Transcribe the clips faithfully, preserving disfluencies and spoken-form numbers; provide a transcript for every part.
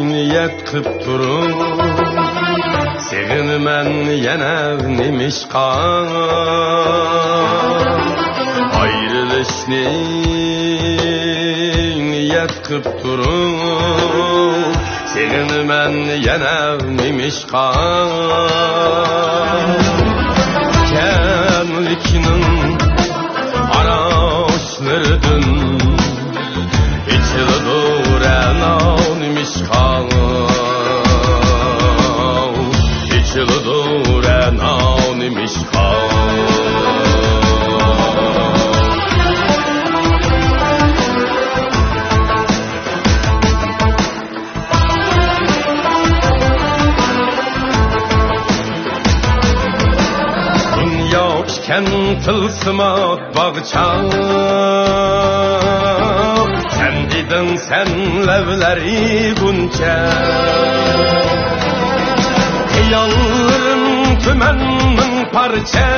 نىيەت قىپ تۇرۇپ، سېغىنىمەن يەنە نېمىشقا؟ ئايرىلىشنى نىيەت قىپ تۇرۇپ، سېغىنىمەن يەنە نېمىشقا؟ كەڭلىكنىڭ ئاراچلىرىدىن ئېچىلىدۇ رەنا نېمىشقا؟ ئېچىلىدۇ رەنا نېمىشقا؟ دۇنيا ئىكەن تىلسىمات باغچا، سەن ئىدىڭ سەن لەۋلەر غۇنچە. خىياللىرىم تۈمەن مىڭ پارچە،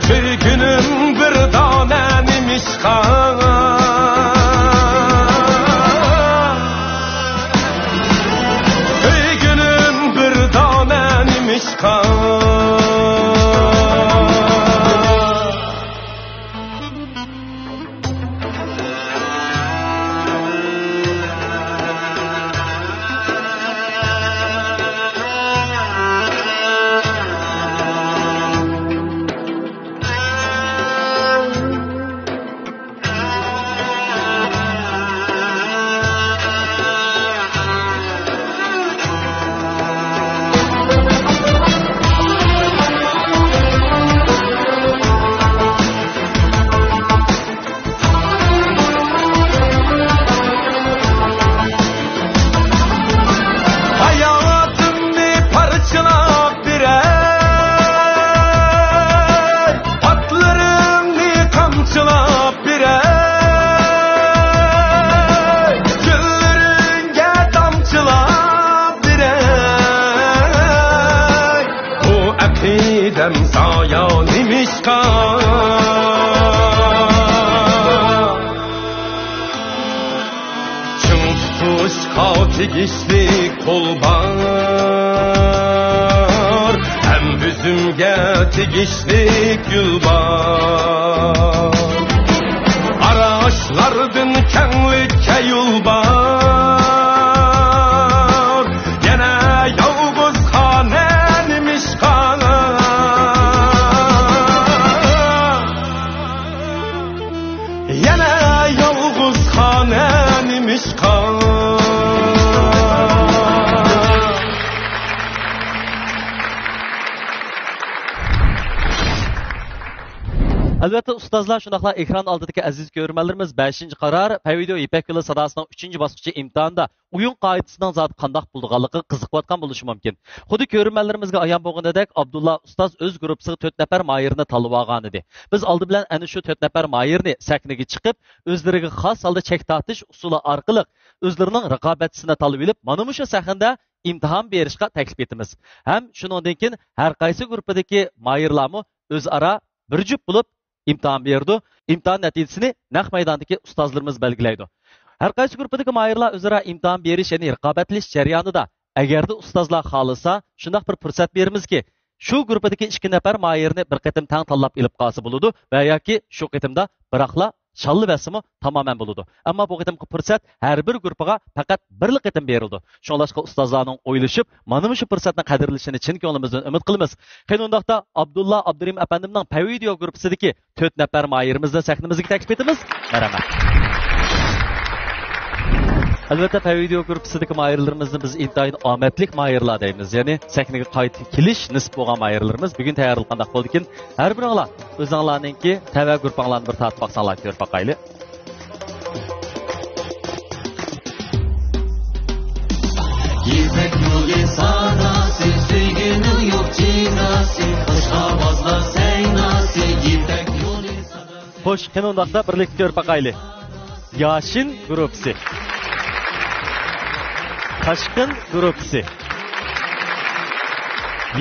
سۆيگۈنۈم بىر دانە نېمىشقا؟ سۆيگۈنۈم بىر دانە نېمىشقا؟ ھاياتىمنى پارچىلاپ بېرەي، پاتلىرىڭنى تامچىلاپ بېرەي، كۈنلىرىڭگە تامچىلاپ بېرەي. بۇ ئەقىدەم زايا نېمىشقا؟ چىڭ تۇتۇشقا تېگىشلىك قول بار، ھەم ئۆزۈمگە تېگىشلىك يول بار. ئاراچلاردىن كەڭلىككە يول بار، يەنە يالغۇز خانە نېمىشقا؟ يەنە يالغۇز خانە نېمىشقا؟ ئەلۋەتتە، ئۇستازلار، شۇنداقلا ئېكران ئالدىدىكى ئەزىز كۆرۈرمەنلىرىمىز، بەشىنچى قارار پەيۋىدىيو يىپەك يولى ساداسىنىڭ ئۈچىنچى باسقۇچى ئىمتىھانىدا ئويۇن قائىدىسىنىڭ زادى قانداق بولىدىغانلىقىغا قىزىقىۋاتقان بولۇشى مۇمكىن. خۇددى كۆرۈرمەنلىرىمىزگە ئايان بولغىنىدەك، ئابدۇللا ئۇستاز ئۆز گۇرۇپپىسىغا تۆت نەپەر ماھىرنى تاللىۋالغانىدى. بىز ئالدى بىلەن ئەنە شۇ تۆت نەپەر ماھىرنى سەھنىگە چىقىپ، ئۆزلىرىگە خاس ھالدا چەك تارتىش ئۇسۇلى ئارقىلىق ئۆزلىرىنىڭ رىقابەتچىسىنى تاللىۋېلىپ، مانا مۇشۇ سەھنىدە ئىمتىھان بېرىشقا تەكلىپ ئېتىمىز. ھەم شۇنىڭدىن كېيىن ھەر قايسى گۇرۇپپىدىكى ماھىرلارمۇ ئۆزئارا بىر جۈپ بولۇپ ئىمتىھان بېرىدۇ. ئىمتىھان نەتىجىسىنى نەق مەيداندىكى ئۇستازلىرىمىز بەلگىلەيدۇ. ھەر قايسى گۇرۇپپىدىكى ماھىرلار ئۆزئارا ئىمتىھان بېرىش، يەنى رىقابەتلىشىش جەريانىدا، ئەگەردە ئۇستازلار خالىسا، شۇنداق بىر پۇرسەت بېرىمىزكى، شۇ گۇرۇپپىدىكى ئىككى نەپەر ماھىرنى بىر قېتىم تەڭ تاللاپ ئېلىپ قالسا بولىدۇ ۋە ياكى شۇ قېتىمدا بىراقلا شاللىۋەتسىمۇ تامامەن بولىدۇ. ئەمما بۇ قېتىمقى پۇرسەت ھەر بىر گۇرۇپپىغا پەقەت بىرلا قېتىم بېرىلىدۇ. شۇڭلاشقا ئۇستازلارنىڭ ئويلىشىپ، مانا مۇشۇ پۇرسەتنى قەدىرلىشىنى چىن كۆڭلىمىزدىن ئۈمىد قىلىمىز. قېنى ئۇنداقتا، ئابدۇللا ئابدۇرېھىم ئەپەندىمنىڭ پەيۋىدىيو گۇرۇپپىسىدىكى تۆت نەپەر ماھىرىمىزنى سەھنىمىزگە تەكلىپ ئېتىمىز. مەرھەمەت. ئەلۋەتتە، پەيۋىدىيو گۇرۇپپىسىدىكى ماھىرلىرىمىزنى بىز ئىنتايىن ئامەتلىك ماھىرلار دەيمىز. يەنى سەھنىگە قايتا كېلىش نېسىپ بولغان ماھىرلىرىمىز. بۈگۈن تەييارلىق قانداق بولدىكىن؟ ھەر بىرىڭلار ئۆزۈڭلارنىڭكى تەۋە گۇرۇپپاڭلارنى بىر تارتىپ باقساڭلار، كۆرۈپ باقايلى. يىپەك يولى ساداسى، سۆيگۈنىڭ يوق جىناسى، قىلىشقا بازلار سەيناسى، يىپەك يولى ساداسى. خوش، قېنى ئۇنداقتا بىرلىكتە كۆرۈپ باقايلى. ياشىن گۇرۇپپىسى، تاشقىن گۇرۇپپىسى،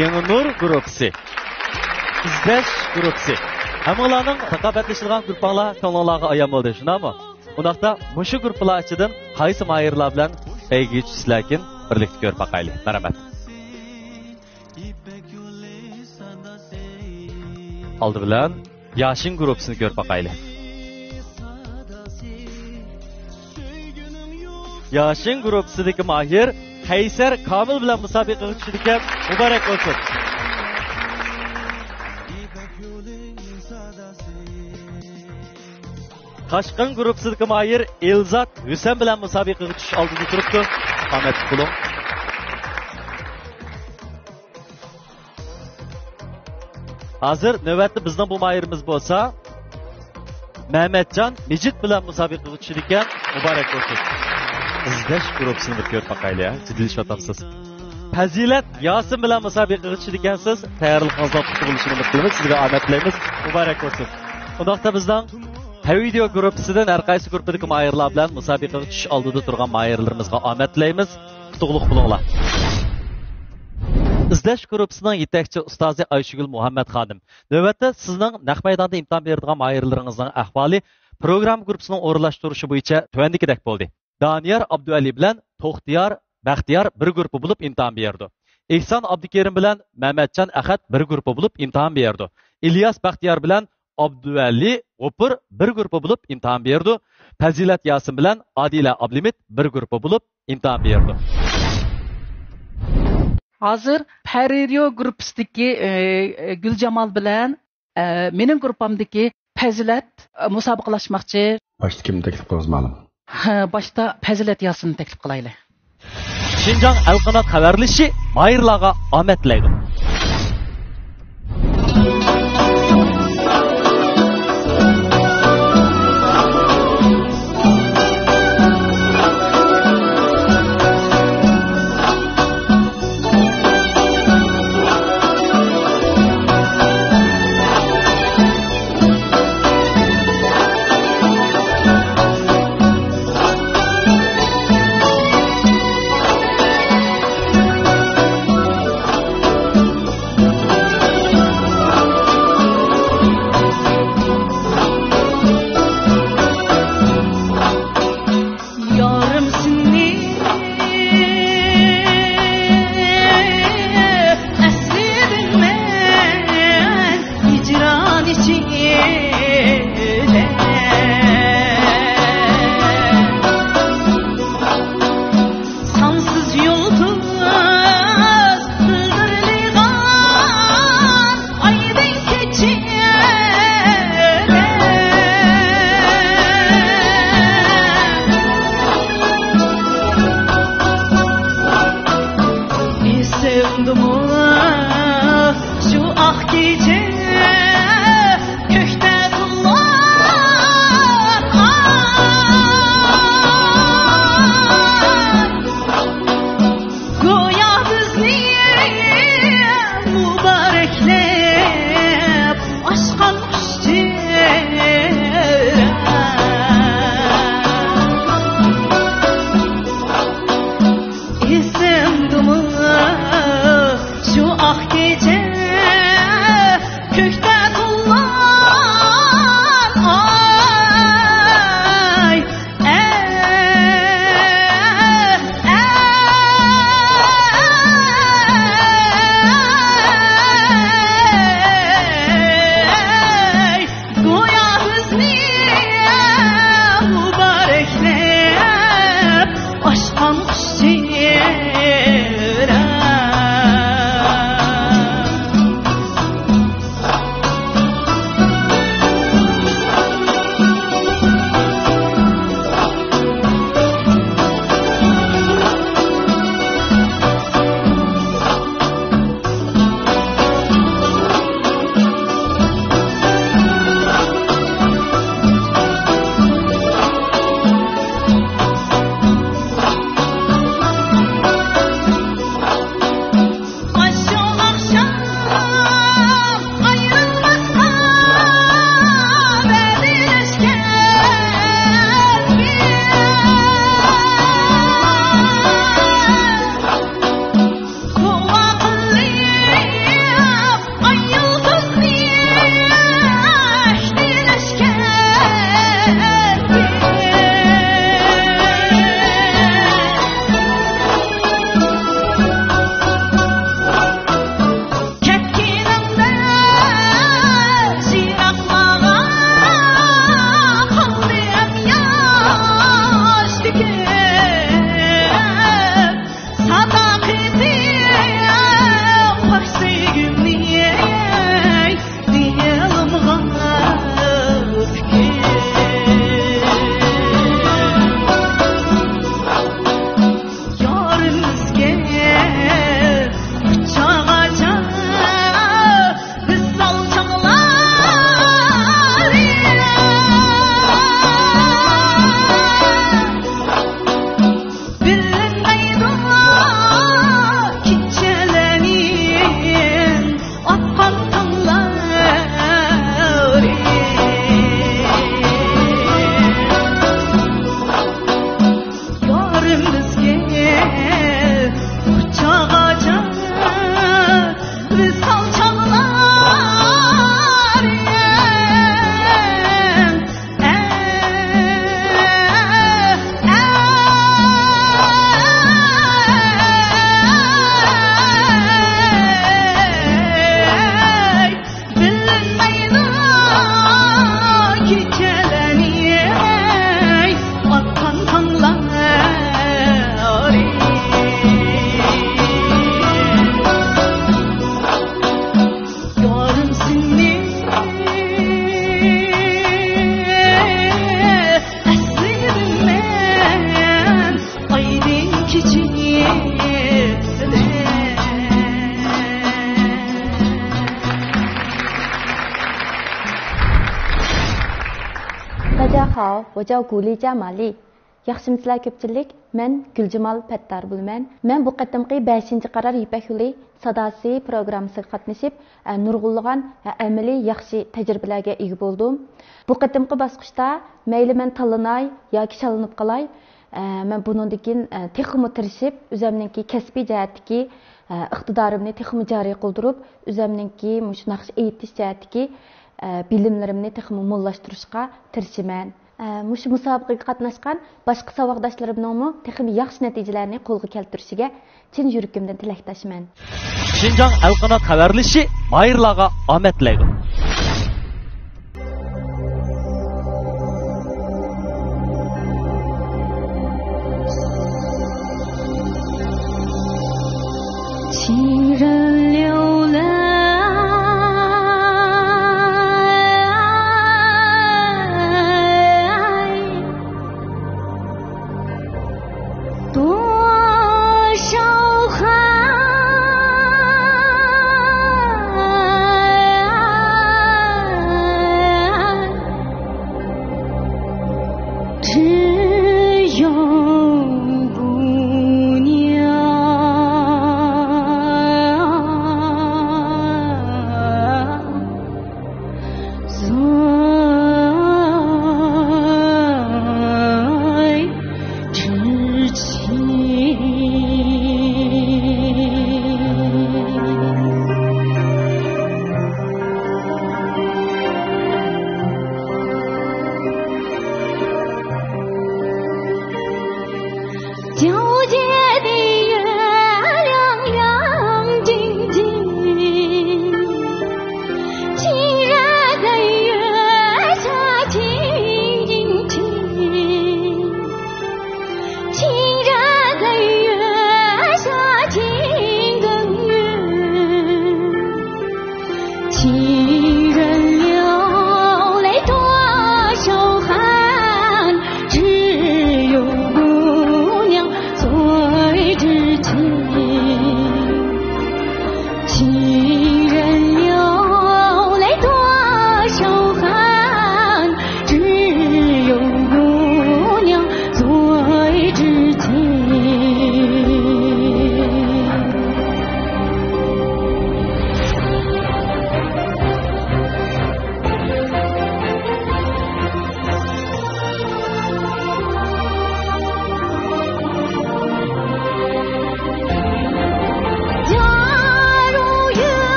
يېڭى نۇر گۇرۇپپىسى، ئىزدەش گۇرۇپپىسى. ھەممىڭلارنىڭ رىقابەتلىشىدىغان گۇرۇپپاڭلار كۆڭلۈڭلارغا ئايان بولدى، شۇنداقمۇ؟ ئۇنداقتا مۇشۇ گۇرۇپپىلار ئىچىدىن قايسى ماھىرلار بىلەن بەيگىگە چۈشىسىلەركىن، بىرلىكتە كۆرۈپ باقايلى. مەرھەمەت. ئالدى بىلەن ياشىن گۇرۇپپىسىنى كۆرۈپ باقايلى. ياشىن گۇرۇپپىسىدىكى ماھىر قەيسەر كامىل بىلەن مۇسابىقىگە چۈشىدىكەن. مۇبارەك بولسۇن. تاشقىن گۇرۇپپىسىدىكى ماھىر ئېلزات ھۈسەن بىلەن مۇسابىقىگە چۈشۈش ئالدىدا تۇرۇپتۇ. ئامەتلىك بولۇڭ. ھازىر نۆۋەتتە بىزنىڭ بۇ ماھىرىمىز بولسا مەمەتجان مىجىت بىلەن مۇسابىقىگە چۈشىدىكەن. مۇبارەك بولسۇن. ئىزدەش گۇرۇپپىسىنى بىر كۆرۈپ باقايلى، ھە؟ جىددىيلىشىۋاتامسىز؟ پەزىلەت ياسىن بىلەن مۇسابىقىگە چۈشىدىكەنسىز. تەييارلىقىڭىزنىڭ پۇختا بولۇشىنى ئۈمىد قىلىمىز. سىزگە ئامەت تىلەيمىز. مۇبارەك بولسۇن. ئۇنداقتا بىزنىڭ ھەي ۋىدېئو گۇرۇپپىسىدىن ھەر قايسى گۇرۇپپىدىكى ماھىرلار بىلەن مۇسابىقىگە چۈشۈش ئالدىدا تۇرغان ماھىرلىرىمىزغا ئامەت تىلەيمىز. ئۇتۇقلۇق بولۇڭلار. ئىزدەش گۇرۇپپىسىنىڭ يېتەكچى ئۇستازى ئايشۈگۈل مۇھەممەت خانىم، نۆۋەتتە سىزنىڭ نەق مەيداندا ئىمتىھان بېرىدىغان ماھىرلىرىڭىزنىڭ ئەھۋالى پروگرامما گۇرۇپپىسىنىڭ ئورۇنلاشتۇرۇشى بويىچە تۆۋەندىكىدەك بولدى. دانىيار ئابدۇۋەلى بىلەن توختىيار بەختىيار بىر گۇرۇپپا بولۇپ ئىمتىھان بېرىدۇ. ئېھسان ئابدۇكېرىم بىلەن مەمەتجان ئەخەت بىر گۇرۇپپا بولۇپ ئىمتىھان بېرىدۇ. ئىلياس بەختىيار بىلەن ئابدۇۋەلى غوپۇر بىر گۇرۇپپا بولۇپ ئىمتىھان بېرىدۇ. پەزىلەت ياسىن بىلەن ئادىلە ئابلىمىت بىر گۇرۇپپا بولۇپ ئىمتىھان بېرىدۇ. ھازىر پەرىرىيو گۇرۇپپىسىدىكى، ئى، ئى، گۈلجامال بىلەن، ئى، مېنىڭ گۇرۇپپامدىكى پەزىلەت، ئى، مۇسابىقىلەشمەكچى. باشتا كىمنى تەكلىپ قىلىمىز، مۇئەللىم؟ ھە، باشتا پەزىلەت ياسىننى تەكلىپ قىلايلى. شىنجاڭ ئەلقانات خەۋەرلىشى ماھىرلارغا ئامەت تىلەيدۇ. يارىم سېنى ئەسلىدىم مەن ھىجران ئىچىدە. سانسىز يۇلتۇز پىلدىرلىغان ئايدىڭ كېچىدە. ئېسىڭدىمۇ شۇ ئاق كېچە كۆكتە تۇغۇلغان ئاي؟ گويا بىزنى مۇبارەكلەپ ئاچقان قۇش چىراغ. ئېسىڭدىمۇ شۇ ئاق كېچە 我叫古丽佳玛丽. ياخشىمۇسىلەر كۆپچىلىك؟ مەن گۈلجامال پەتتار بولىمەن. مەن بۇ قېتىمقى بەشىنچى قارار يىپەك يولى ساداسى پروگراممىسىغا قاتنىشىپ، ئە، نۇرغۇنلىغان، ئە، ئەمەلىي ياخشى تەجرىبىلەرگە ئىگە بولدۇم. بۇ قېتىمقى باسقۇچتا مەيلى مەن تاللىناي ياكى شاللىنىپ قالاي، ئە، مەن بۇنىڭدىن كېيىن، ئە، تېخىمۇ تىرىشىپ، ئۆزەمنىڭكى كەسپىي جەھەتتىكى، ئە، ئىقتىدارىمنى تېخىمۇ جارى قىلدۇرۇپ، ئۆزەمنىڭكى مۇشۇ ناخشا ئېيتىش جەھەتتىكى، ئە، بىلىملىرىمنى تېخىمۇ موللاشتۇرۇشقا تىرىشىمەن. ئە، مۇشۇ مۇسابىقىگە قاتناشقان باشقا ساۋاقداشلىرىمنىڭمۇ تېخىمۇ ياخشى نەتىجىلەرنى قولغا كەلتۈرۈشىگە چىن يۈرىكىمدىن تىلەكداشمەن. شىنجاڭ ئەلقانات خەۋەرلىشى ماھىرلارغا ئامەتلەيدۇ.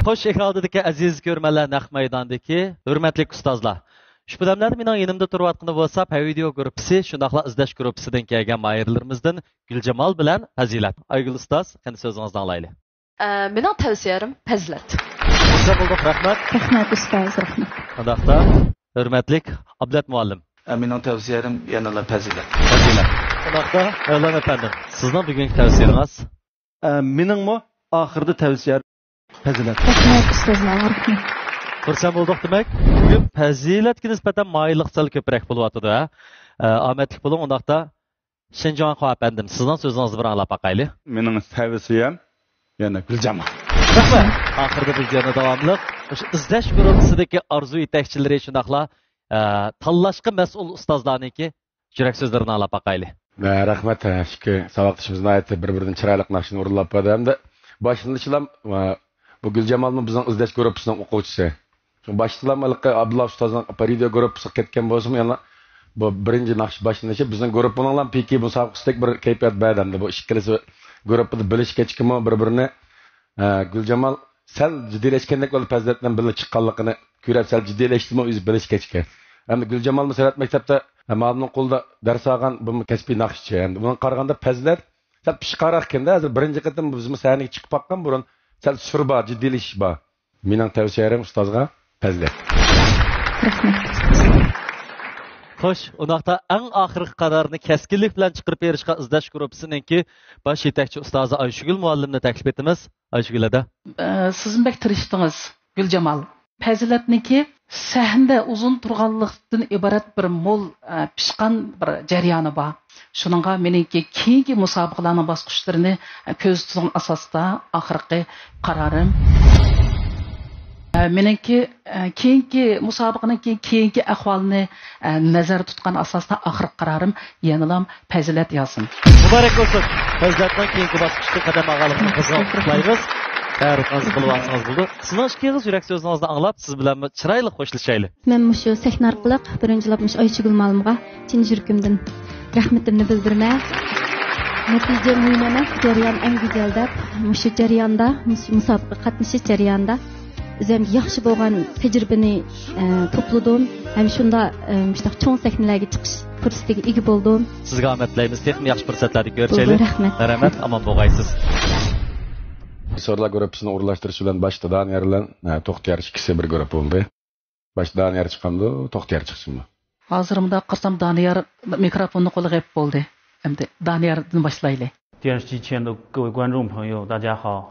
خوش، ئېكران ئالدىدىكى ئەزىز كۆرۈرمەنلەر، نەق مەيداندىكى ھۆرمەتلىك ئۇستازلار. شۇ بىلەن بىلەن مېنىڭ يېنىمدا تۇرۇۋاتقىنى بولسا، پەيۋىدىيو گۇرۇپپىسى، شۇنداقلا ئىزدەش گۇرۇپپىسىدىن كەلگەن ماھىرلىرىمىزدىن گۈلجامال بىلەن پەزىلەت. ئايگۈل ئۇستاز، قېنى سۆزىڭىزنى ئاڭلايلى. ئە، مېنىڭ تەۋسىيەم پەزىلەت. خۇرسەن بولدۇق، رەھمەت. رەھمەت، ئۇستاز، رەھمەت. ئۇنداقتا، ھۆرمەتلىك ئابلەت مۇئەللىم. ئە، مېنىڭ تەۋسىيەم يەنىلا پەزىلەت. پەزىلەت. ئۇنداقتا، مەۋلان ئەپەندىم، سىزنىڭ بۈگۈنكى تەۋسىيىڭىز؟ ئە، مېنىڭمۇ ئاخىرىدا تەۋسىيەم پەزىلەت. رەھمەت، ئۇستازلار، رەھمەت. خۇرسەن بولدۇق دېمەك. بۈگۈن پەزىلەتكە نىسبەتەن مايىللىق سەل كۆپرەك بولۇۋاتىدۇ، ھە؟ ئە، ئامەتلىك بولۇڭ ئۇنداقتا. شېنجۇاڭخۇا ئەپەندىم، سىزنىڭ سۆزىڭىزنى بىر ئاڭلاپ باقايلى. مېنىڭ تەۋسىيەم يەنە گۈلجامال. رەھمەت. ئاخىرىدا بىز يەنە داۋاملىق ئاشۇ ئىزدەش گۇرۇپپىسىدىكى ئارزۇ يېتەكچىلىرى شۇنداقلا، ئە، تاللاشقا مەسئۇل ئۇستازلارنىڭكى يۈرەك سۆزلىرىنى ئاڭلاپ باقايلى. ھە، رەھمەت. ھە، ئىككى ساۋاقدىشىمىز ناھايىتى بىر-بىرىدىن چىرايلىق ناخشىنى ئورۇنلاپ بەردى ھەمدە باشلىنىشىلام، ھە، بۇ گۈلجامالمۇ بىزنىڭ ئىزدەش گۇرۇپپىسىنىڭ ئوقۇغۇچىسى. شۇ باشتىلام ھېلىقى ئابدۇللا ئۇستازنىڭ پەيۋىدىيو گۇرۇپپىسىغا كەتكەن بولسىمۇ، يەنە بۇ بىرىنچى ناخشا باشلىنىشى بىزنىڭ گۇرۇپپىنىڭلا پىكى مۇسابىقىسىدەك بىر كەيپىيات بەردى. ئەمدى بۇ ئىككىلىسى گۇرۇپپىدا بىلىشكەچكىمۇ بىر-بىرىنى، ئە، گۈلجامال سەل جىددىيلەشكەندەك بولدى پەزىلەت بىلەن بىللە چىققانلىقىنى كۆرۈپ، سەل جىددىيلەشتىمۇ ئۆزى بىلىشكەچكە. ئەمدى گۈلجامالمۇ سەنئەت مەكتەپتە، ئە، مۇئەللىمنىڭ قولىدا دەرس ئالغان، بۇمۇ كەسپىي ناخشىچى. ئەمدى بۇنىڭغا قارىغاندا پەزىلەت سەل پىشقاراق ئىكەندە، ھازىر بىرىنچى قېتىم بىزمۇ سەھنىگە چىقىپ باققان بۇرۇن، سەل سۈر بار، جىددىيلىشىش بار. مېنىڭ تەۋسىيەم ئۇستازغا پەزىلەت. رەھمەت. خوش، ئۇنداقتا ئەڭ ئاخىرقى قارارنى كەسكىنلىك بىلەن چىقىرىپ بېرىشقا ئىزدەش گۇرۇپپىسىنىڭكى باش يېتەكچى ئۇستازى ئايشۇگۈل مۇئەللىمنى تەكلىپ ئېتىمىز. ئايشۇگۈل ھەدە. ئە، سىزمۇ بەك تىرىشتىڭىز، گۈلجامال. پەزىلەتنىڭكى سەھنىدە ئۇزۇن تۇرغانلىقتىن ئىبارەت بىر مول، ئە، پىشقان بىر جەريانى بار. شۇنىڭغا مېنىڭكى كېيىنكى مۇسابىقىلەرنىڭ باسقۇچلىرىنى، ئە، كۆزدە تۇتقان ئاساستا ئاخىرقى قارارىم. ئە، مېنىڭكى، ئە، كېيىنكى مۇسابىقىنىڭ كېيىن، كېيىنكى ئەھۋالىنى، ئە، نەزەردە تۇتقان ئاساستا ئاخىرقى قارارىم يەنىلا پەزىلەت ياسىن. مۇبارەك بولسۇن. پەزىلەتنىڭ كېيىنكى باسقۇچقا قەدەم ئالغانلىقىنى قىزغىن قۇتلۇيمىز. تەبرىكىڭىزنى قىلىۋالسىڭىز بولىدۇ. سىزنىڭ ئىككىڭىز يۈرەك سۆزىڭىزنى ئاڭلاپ، سىز بىلەن چىرايلىق خوشلىشايلى. مەن مۇشۇ سەھنە ئارقىلىق بىرىنچىلەپ مۇشۇ ئايشۇگۈل مۇئەللىمغا چىن يۈرىكىمدىن رەھمىتىمنى بىلدۈرىمەن. نەتىجە مۇھىم ئەمەس، جەريان ئەڭ گۈزەل دەپ، مۇشۇ جەرياندا، مۇشۇ مۇسابىقىگە قاتنىشىش جەريانىدا ئۆزۈمگە ياخشى بولغان تەجرىبىنى، ئە، توپلىدىم. ھەم شۇنداق، ئە، مۇشۇنداق چوڭ سەھنىلەرگە چىقىش پۇرسىتىگە ئىگە بولدۇم. سىزگە ئامەت تىلەيمىز. تېخىمۇ ياخشى پۇرسەتلەردە كۆرۈشەيلى. بولدى، رەھمەت. مەرھەمەت، ئامان بولغايسىز. سورلا گۇرۇپپىسىنى ئورۇنلاشتۇرۇش بىلەن باشتا دانىيار بىلەن، ئە، توختىيار ئىككىسى بىر گۇرۇپپا بولدى. باشتا دانىيار چىقامدۇ، توختىيار چىقسىمۇ؟ ھازىر مۇنداق قارىسام، دانىيار مىكروفوننى قولىغا ئېلىپ بولدى. ئەمدى دانىياردىن باشلايلى. 电视机前的各位观众朋友，大家好，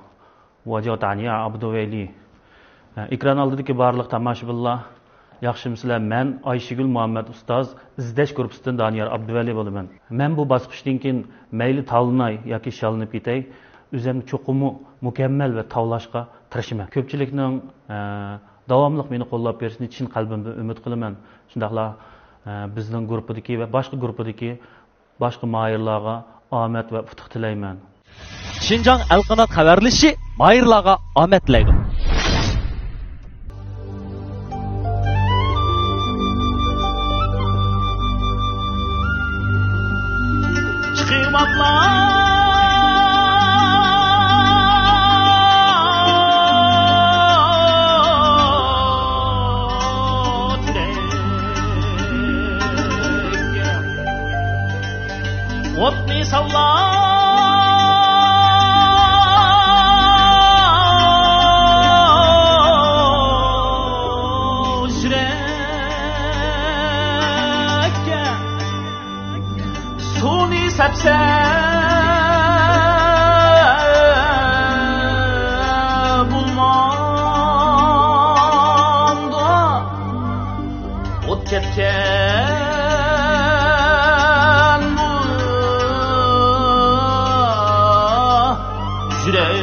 我叫达尼尔·阿布杜维利。ئە، ئېكران ئالدىدىكى بارلىق تاماشىبىنلار، ياخشىمۇسىلەر؟ مەن ئايشىگۈل مۇھەممەت ئۇستاز ئىزدەش گۇرۇپپىسىدىن دانىيار ئابدۇۋەلى بولىمەن. مەن بۇ باسقۇچتىن كېيىن مەيلى تاۋلىناي ياكى شاللىنىپ كېتەي، ئۆزۈمنى چوقۇممۇ مۇكەممەل ۋە تاۋلاشقا تىرىشىمەن. كۆپچىلىكنىڭ، ئە، داۋاملىق مېنى قوللاپ بېرىشىنى چىن قەلبىمدىن ئۈمىد قىلىمەن. شۇنداقلا، ئە، بىزنىڭ گۇرۇپپىدىكى ۋە باشقا گۇرۇپپىدىكى باشقا ماھىرلارغا ئامەت ۋە ئۇتۇق تىلەيمەن. شىنجاڭ ئەلقانات خەۋەرلىشى ماھىرلارغا ئامەت تىلەيدۇ. چىقىۋاتلا ئوتنى ساۋلا يۈرەككە، سۇنى سەپسە بولمامدۇ؟ ئوت كەتكەن بۇ يۈرەككە.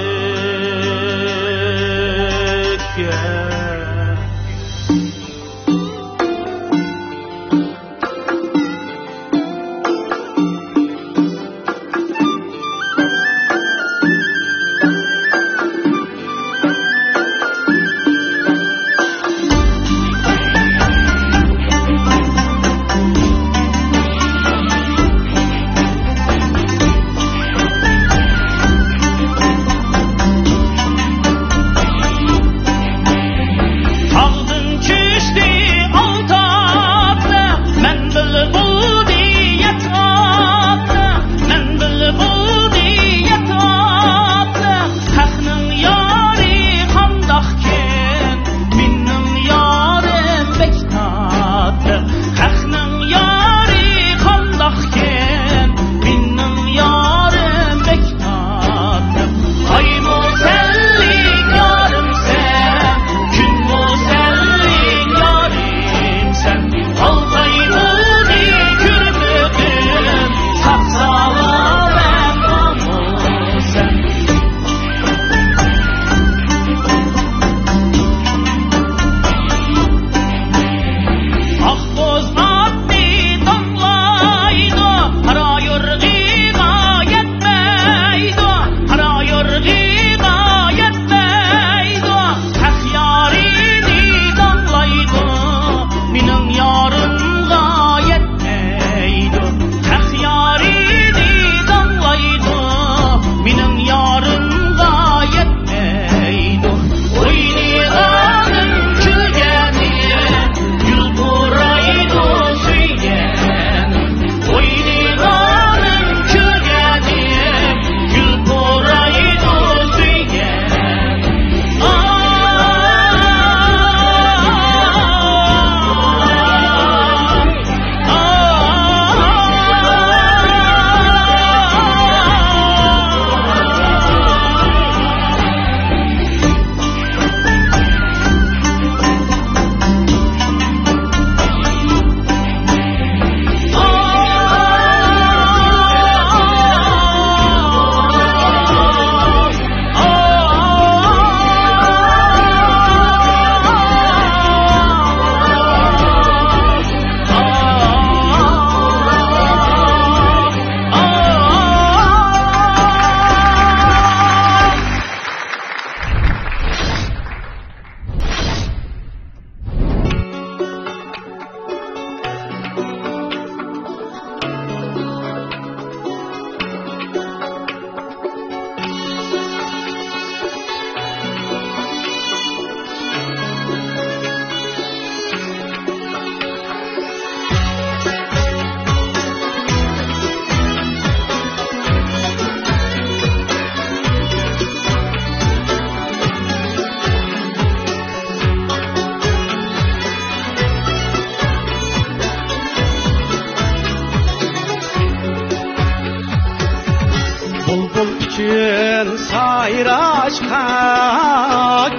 سايراشقا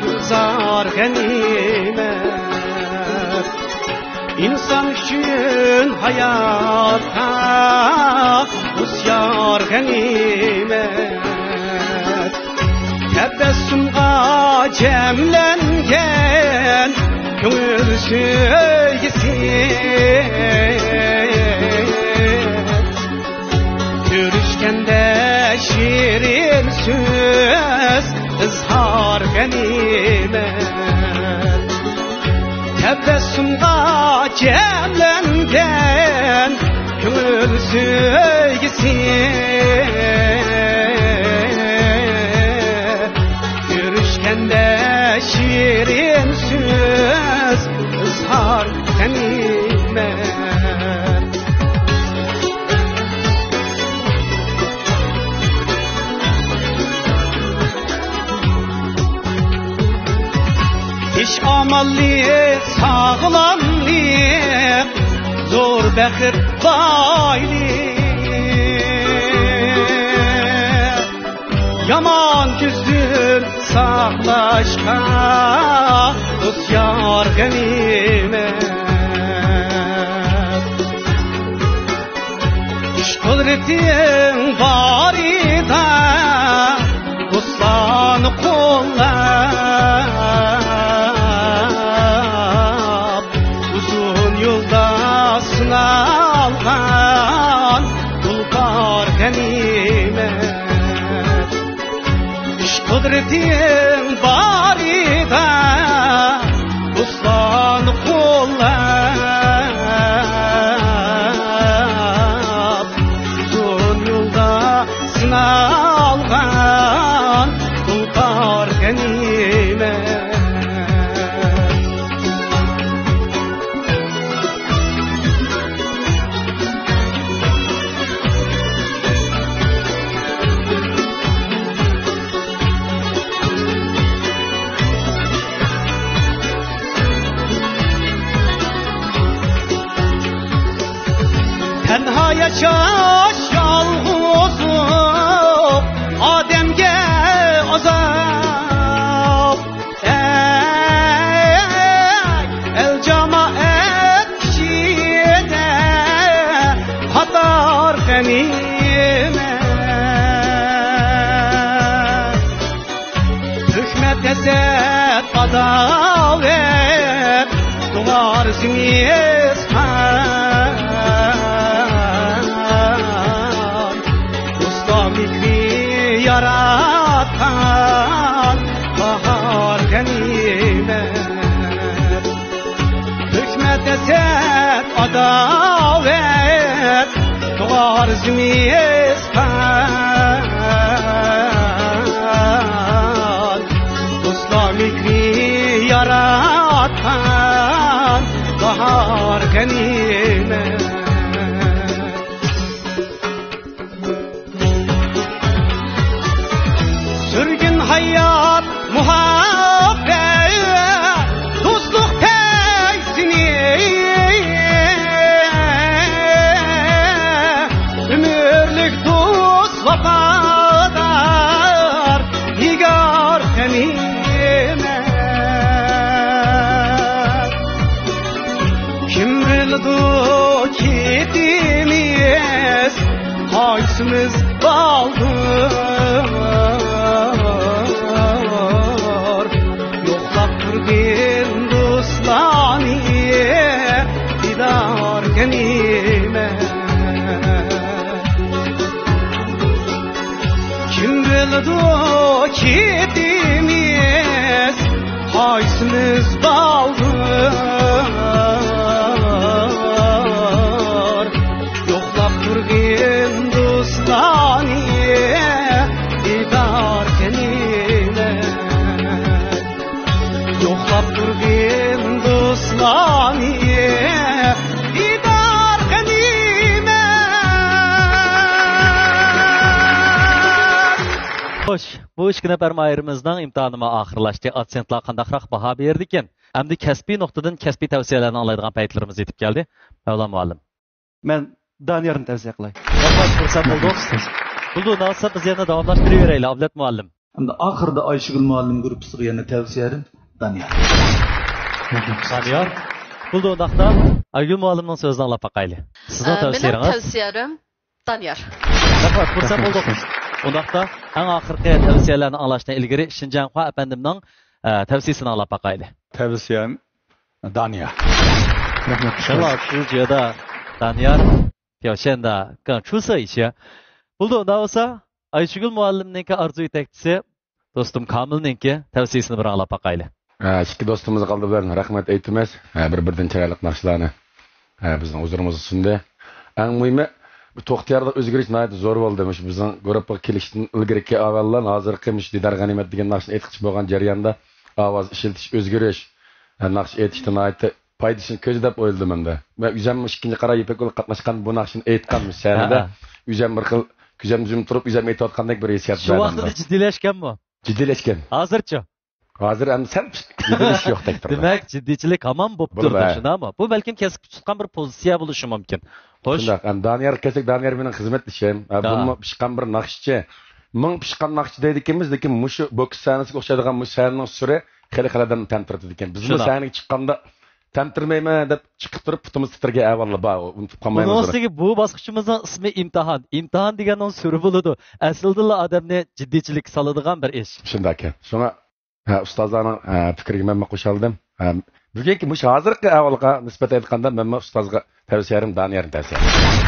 گۈلزار غەنىيمەت، ئىنسان ئۈچۈن ھاياتقا ھوشيار غەنىيمەت، تەبەسسۇمغا جەملەنگەن كۆڭۈل سۆيگۈسى. كۆرۈشكەندە شېرىن سۆز، ئىزھار غەنىيمەت، تەبەسسۇمغا جەملەنگەن كۆڭۈل سۆيگۈسى. كۆرۈشكەندە شېرىن سۆز، ئىزھار غەنىيمەت. ئىش ئامانلىق، ساغلاملىق، زور بەخت بايلىق. يامان كۈزدىن ساقلاشقا ھوشيار غەنىيمەت. كۈچ قۇدرىتىڭ بارىدا دوستلارنى قوللاپ، ئۇزۇن يولدا سىنالغان تۇلپار غەنىيمەت. كۈچ قۇدرىتىڭ بارىدا دوستلارنى قوللاپ، ئۇزۇن يولدا سىنالغان تۇلپار غەنىيمەت. تەنھا ياشاش يالغۇزلۇق ئادەمگە ئازاب. ئەي، ئەل جامائەت ئىچىدە قاتار غەنىيمەت. تۆكمە ھەسەت، ئاداۋەت، تۇغار زىمىستان. ئۇستا مېھرى ياراتقان باھار غەنىيمەت. تۆكمە ھەسەت، ئاداۋەت، تۇغار زىمىستان. دوستلار مېھرى ياراتقان باھار غەنىيمەت. سۈرگۈن ھايات، مۇھەببەت، دوستلۇق پەيزىنى، ئۆمۈرلۈك دوست، ۋاپادار نىگار غەنىيمەت. كىم بىلىدۇ كېتىمىز قايسىمىز بالدۇر؟ يوقلاپ تۇرغىن دوستلارنى دىدار غەنىيمەت. كىم بىلىدۇ كېتىمىز قايسىمىز بالدۇر؟ يوقلاپ تۇرغىن دوستلارنى دىدار غەنىيمەت. يوقلاپ تۇرغىن دوستلارنى دىدار غەنىيمەت. خوش، بۇ ئىككى نەپەر ماھىرىمىزنىڭ ئىمتىھانىمۇ ئاخىرلاشتى. ئابىتۇرىيېنتلار قانداقراق باھا بېرىدىكىن؟ ئەمدى كەسپىي نۇقتىدىن كەسپىي تەۋسىيەلەرنى ئاڭلايدىغان پەيتلىرىمىز يېتىپ كەلدى. مەۋلان مۇئەللىم. مەن دانىيارنى تەۋسىيە قىلاي. ياخشى پۇرسەت بولدى، ئۇستاز. بولدى، ئۇنداق بولسا بىز يەنە داۋاملاشتۇرۇۋېرەيلى، ئابلەت مۇئەللىم. ئەمدى ئاخىرىدا ئايشىگۈل مۇئەللىم گۇرۇپپىسىغا يەنە تەۋسىيەم دانىيار. دانىيار. بولدى، ئۇنداقتا ئايگۈل مۇئەللىمنىڭ سۆزىنى ئاڭلاپ باقايلى. سىزنىڭ ئە، مېنىڭ تەۋسىيەم دانىيار. رەھمەت، خۇرسەن بولدۇق. ئۇنداقتا ئەڭ ئاخىرقى تەۋسىيەلەرنى ئاڭلاشتىن ئىلگىرى شىنجاڭخۇا ئەپەندىمنىڭ، ئە، تەۋسىيەسىنى ئاڭلاپ باقايلى. تەۋسىيەم دانىيار. رەھمەت. شۇڭا شۇ جايدا دانىيار، 表现得更出色一些. بولدى، ئۇنداق بولسا ئايشىگۈل مۇئەللىمنىڭكى ئارزۇ يېتەكچىسى دوستۇم كامىلنىڭكى تەۋسىيەسىنى بىر ئاڭلاپ باقايلى. ھە، ئىككى دوستىمىزغا ئالدى بىلەن رەھمەت ئېيتىمىز. ھە، بىر-بىردىن چىرايلىق ناخشىلارنى، ھە، بىزنىڭ ھۇزۇرىمىزغا سۇندى. ئەڭ مۇھىمى، بۇ توختىياردا ئۆزگىرىش ناھايىتى زور بولدى. مۇشۇ بىزنىڭ گۇرۇپپىغا كېلىشتىن ئىلگىرىكى ئەھۋالدىن ھازىرقى مۇشۇ دىدار غەنىيمەت دېگەن ناخشىنى ئېيتقۇچى بولغان جەرياندا ئاۋاز ئىشلىتىش ئۆزگىرىش، ھە، ناخشا ئېيتىشتا ناھايىتى پايدىسىنى كۆردى دەپ ئويلىدىم ئەمدى. ۋە ئۆزۈم ئىككىنچى قارا يىپەك يولىغا قاتناشقان بۇ ناخشىنى ئېيتقان مۇشۇ سەھنىدە ھە. ئۆزۈم بىر خىل كۆزۈم يۇمۇپ تۇرۇپ ئۆزۈم ئېيتىۋاتقاندەك بىر ھېسسىيات شۇ بەردى ۋاقتىدا ماڭا. جىددىيلەشكەنمۇ؟ جىددىيلەشكەن. ھازىرچۇ؟ ھازىر ئەمدى سەل جىددىيلىشىش يوقتەك تۇرىدۇ. دېمەك، جىددىيچىلىك ھامان بوپ بولىدۇ، تۇرىدۇ، ھە. شۇنداقمۇ؟ بۇ بەلكىم كەسىپ تۇتقان بىر پوزىتسىيە بولۇشى مۇمكىن. خوش. شۇنداق، ئەمدى دانىيارغا كەلسەك، دانىيار مېنىڭ خىزمەتدىشىم. ھە، ھە. بۇمۇ پىشقان بىر ناخشىچى. مىڭ پىشقان ناخشىچى دەيدىكەنمىز، لېكىن مۇشۇ بوكس سەھنىسىگە ئوخشايدىغان مۇشۇ سەھنىنىڭ سۈرى خېلى خېلى ئادەمنى تەمتىرىتىدىكەن. بىزمۇ شۇنداق. سەھنىگە چىققاندا تەمتىرىمەيمەن دەپ چىقىپ تۇرۇپ پۇتىمىز تىترىگەن ئەھۋاللار بار. ئۇنتۇپ قالمايمىز ئۇنىڭ ئۇنى. ئۈستىگە بۇ باسقۇچىمىزنىڭ ئىسمى ئىمتىھان. ئىمتىھان دېگەننىڭ سۈرى بولىدۇ. ئەسلىدىلا ئادەمنى جىددىيچىلىككە سالىدىغان بىر ئىش. شۇنداكەن. شۇڭا، ھە، ئۇستازلارنىڭ، ھە، پىكرىگە مەنمۇ قوشۇلدۇم. ھە، بۈگۈنكى مۇشۇ ھازىرقى ئەھۋالغا نىسبەتەن ئېيتقاندا، مەنمۇ ئۇستازغا تەۋسىيەم دانىيارنى تەۋسىيە.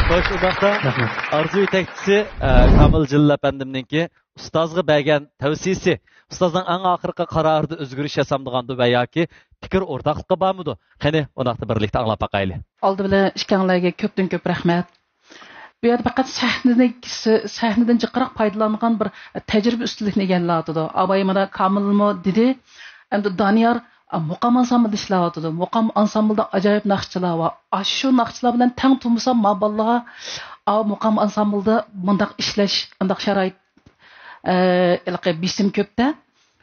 خوش، ئۇنداقتا رەھمەت. ئارزۇ يېتەكچىسى، ئە، كامىل جېلىل ئەپەندىمنىڭكى ئۇستازغا بەرگەن تەۋسىيىسى، ئۇستازنىڭ ئەڭ ئاخىرقى قارارىدا ئۆزگىرىش ياسامدىغاندۇ ۋە ياكى پىكىر ئورتاقلىقى بارمىدۇ؟ قېنى، ئۇنداقتا بىرلىكتە ئاڭلاپ باقايلى. ئالدى بىلەن ئىككىڭلارگە كۆپتىن كۆپ رەھمەت. بۇ يەردە پەقەت سەھنىدىن، سەھنىدىن جىقراق پايدىلانغان بىر تەجرىبە ئۈستۈنلۈكىنى ئىگىلەۋاتىدۇ. ئاۋاي مانا كامىلمۇ دېدى، ئەمدى دانىيار، ئا، مۇقام ئانسامبىلدا ئىشلەۋاتىدۇ. مۇقام ئانسامبىلدا ئاجايىپ ناخشىچىلار بار. ئاشۇ ناخشىچىلار بىلەن تەڭ تۇرمىسام، ما بالىلارغا، ئا، مۇقام ئانسامبىلدا مۇنداق ئىشلەش، ئانداق شارائىت، ئە، ھېلىقى بېسىم كۆپتە.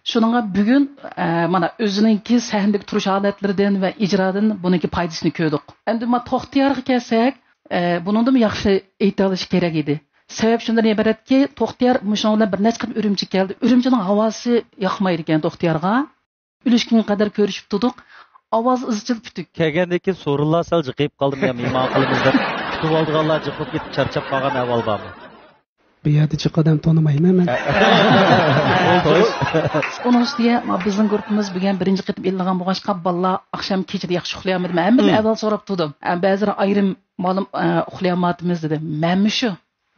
شۇنىڭغا بۈگۈن، ئە، مانا ئۆزىنىڭكى سەھنىدىكى تۇرۇش ھالەتلىرىدىن ۋە ئىجرادىن بۇنىڭكى پايدىسىنى كۆردۇق. ئەمدى ما توختىيارغا كەلسەك، ئە، بۇنىڭدىنمۇ ياخشى ئېيتالىشى كېرەك ئىدى. سەۋەب شۇندىن ئىبارەتكى، توختىيار مۇشۇنىڭ بىلەن بىر نەچچە قېتىم ئۈرۈمچىگە كەلدى. ئۈرۈمچىنىڭ ھاۋاسى ياقمايدىكەن توختىيارغا. ئۈلۈشكۈنگە قەدەر كۆرۈشۈپ تۇردۇق. ئاۋاز ئىزچىل پۈتۈك. كەلگەندىن كېيىن سورۇنلار سەل جىقىيىپ قالدىمۇ يا مېھمان قىلىمىز دەپ، كۈتۈۋالىدىغانلار جىقىپ كېتىپ چارچاپ قالغان ئەھۋال بارمۇ؟ بۇ يەردە جىق ئادەم تونۇمايمەن مەن. ئۇنىڭ ئۈستىگە، ما، بىزنىڭ گۇرۇپپىمىز بۈگۈن بىرىنچى قېتىم ئېلىنغان بولغاچقا، بالىلار ئاخشام كېچىدە ياخشى ئۇخلىيالمىدىم. ھەممىدىن مم. ئەۋۋەل سوراپ تۇردۇم. ئە، بەزىلەر ئايرىم مالىم، ئە، ئۇخلىيالمايتتىمىز دېدى. مەنمۇ شۇ.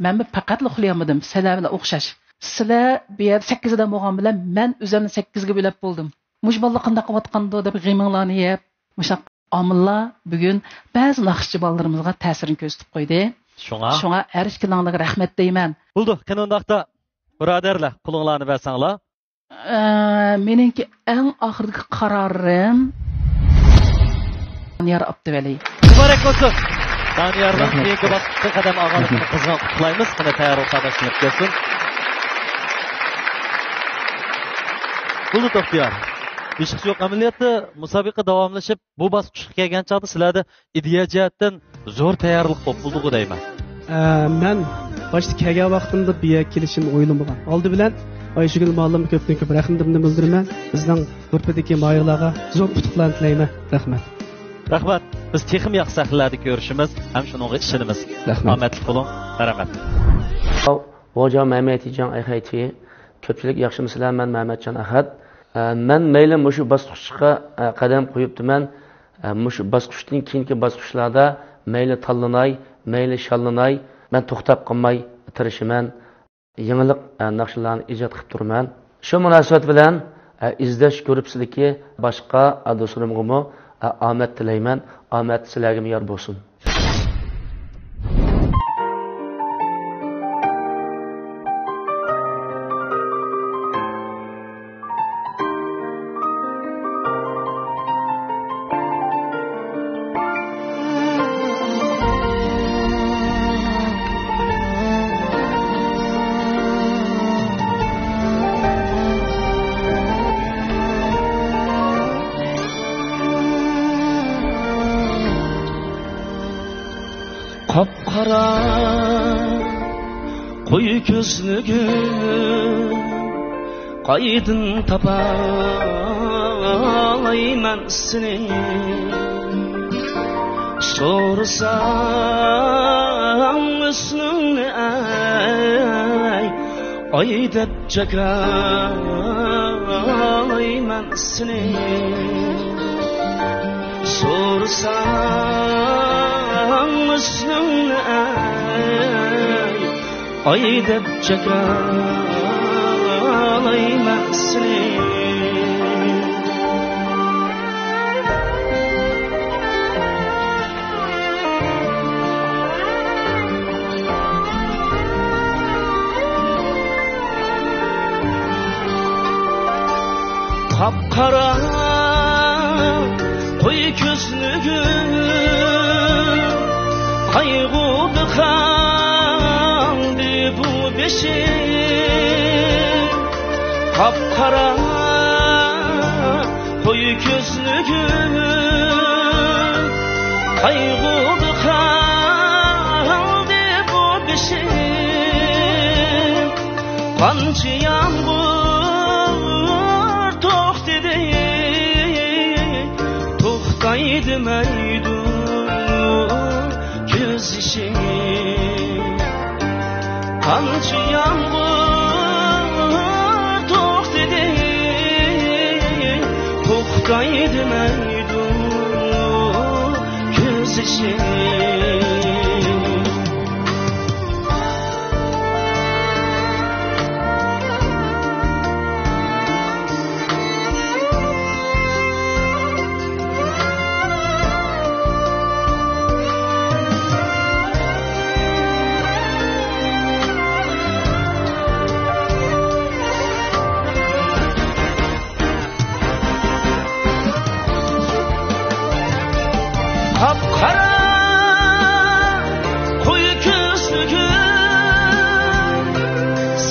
مەنمۇ پەقەتلا ئۇخلىيالمىدىم. سىلەر بىلەن ئوخشاش. سىلەر بۇ يەردە سەككىز ئادەم بولغان بىلەن مەن ئۆزۈمنى سەككىزگە بۆلۈپ بولدۇم. مۇشۇ بالىلار قانداق قىلىۋاتقاندۇ دەپ غېمىڭلارنى يەپ، مۇشۇنداق ئامىللار بۈگۈن بەزى ناخشىچى بالىلىرىمىزغا تەسىرىنى كۆرسىتىپ قويدى. شۇڭا؟ شۇڭا ھەر ئىككىلىڭلارغا رەھمەت دەيمەن. بولدى، قېنى ئۇنداقتا، بۇرادەرلەر، قولۇڭلارنى بەرسەڭلار. ئە، مېنىڭكى ئەڭ ئاخىرقى قارارىم دانىيار ئابدۇۋەلى. مۇبارەك بولسۇن! دانىيارنىڭ رەھمەت. كېيىنكى باسقۇچقا قەدەم ئالغانلىقىنى قىزغىن قۇتلۇيمىز. قېنى، تەييارلىقلار باشلىنىپ كەلسۇن. بولدى، توختىيار. ھېچقىسى يوق، ئەمەلىيەتتە مۇسابىقە داۋاملىشىپ، بۇ باسقۇچقا كەلگەن چاغدا سىلەردە ئىدىيە جەھەتتىن زور تەييارلىق بولۇپ بولدىغۇ دەيمەن. ئە، مەن باشتا كەلگەن ۋاقتىمدا بۇ يەرگە كېلىشىمنى ئويلىمىغان. ئالدى بىلەن ئايشىگۈل مۇئەللىمگە كۆپتىن كۆپ رەھمىتىمنى بىلدۈرىمەن. بىزنىڭ گۇرۇپپىدىكى ماھىرلارغا زور ئۇتۇقلارنى تىلەيمەن. رەھمەت. رەھمەت. بىز تېخىمۇ ياخشى سەھنىلەردە كۆرۈشىمىز ھەم شۇنىڭغا ئىشىنىمىز. رەھمەت. ئامەتلىك بولۇڭ. مەرھەمەت. 我叫买买提江爱海提 كۆپچىلىك ياخشىمۇسىلەر؟ مەن مەمەتجان ئەخەت. ئە، مەن مەيلى مۇشۇ باسقۇچقا، ئە، قەدەم قويۇپتىمەن. ئە، مۇشۇ باسقۇچتىن كېيىنكى باسقۇچلاردا مەيلى تاللىناي، مەيلى شاللىناي، مەن توختاپ قالماي تىرىشىمەن. يېڭىلىق، ئە، ناخشىلارنى ئىجاد قىلىپ تۇرىمەن. شۇ مۇناسىۋەت بىلەن، ئە، ئىزدەش گۇرۇپپىسىدىكى باشقا، ئە، دوستلىرىمغىمۇ، ئە، ئامەت تىلەيمەن. ئامەت سىلەرگىمۇ يار بولسۇن. قاپقارا قويۇ كۆزلۈكۈم، قايدىن تاپالايمەن سېنى؟ سورىسام ھۆسنۈڭنى ئەي، ئاي دەپ جاكارلايمەن سېنى. سورىسام ھۆسنۈڭنى ئەي، ئاي دەپ جاكارلايمەن سېنى. قاپقارا قوي كۆزلۈكۈم، قايغۇدا قالدى بۇ بېشىم. قاپقارا قوي كۆزلۈكۈم، قايغۇدا قالدى بۇ بېشىم. قانچە يامغۇر توختىدى، توختاي دېمەيدۇ كۆز يېشىم. قانچە يامغۇر توختىدى، توختاي دېمەيدۇ كۆز يېشىم. قاپقارا قوي كۆزلۈكۈم،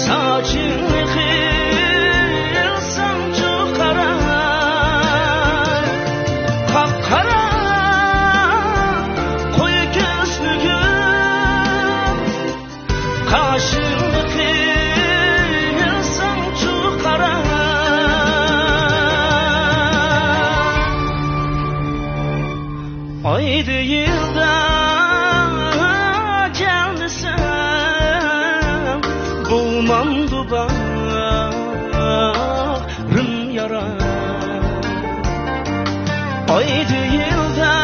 ساچىڭنى قىلسامچۇ قارا. قاپقارا قوي كۆزلۈكۈم، قاشىڭنى قىلسامچۇ قارا. ئايدا يىلدا كەلمىسەم، بولمامدۇ باغرىم يارا. ئايدا يىلدا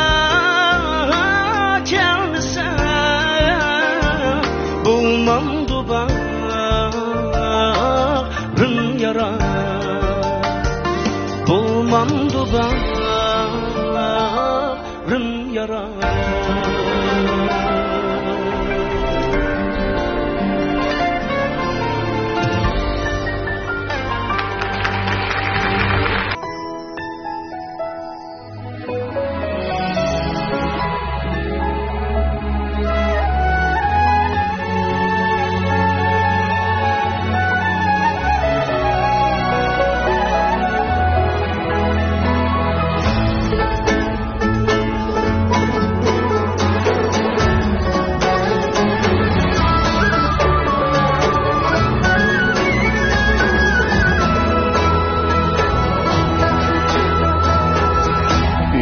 كەلمىسەم، بولمامدۇ باغرىم يارا. بولمامدۇ باغرىم يارا.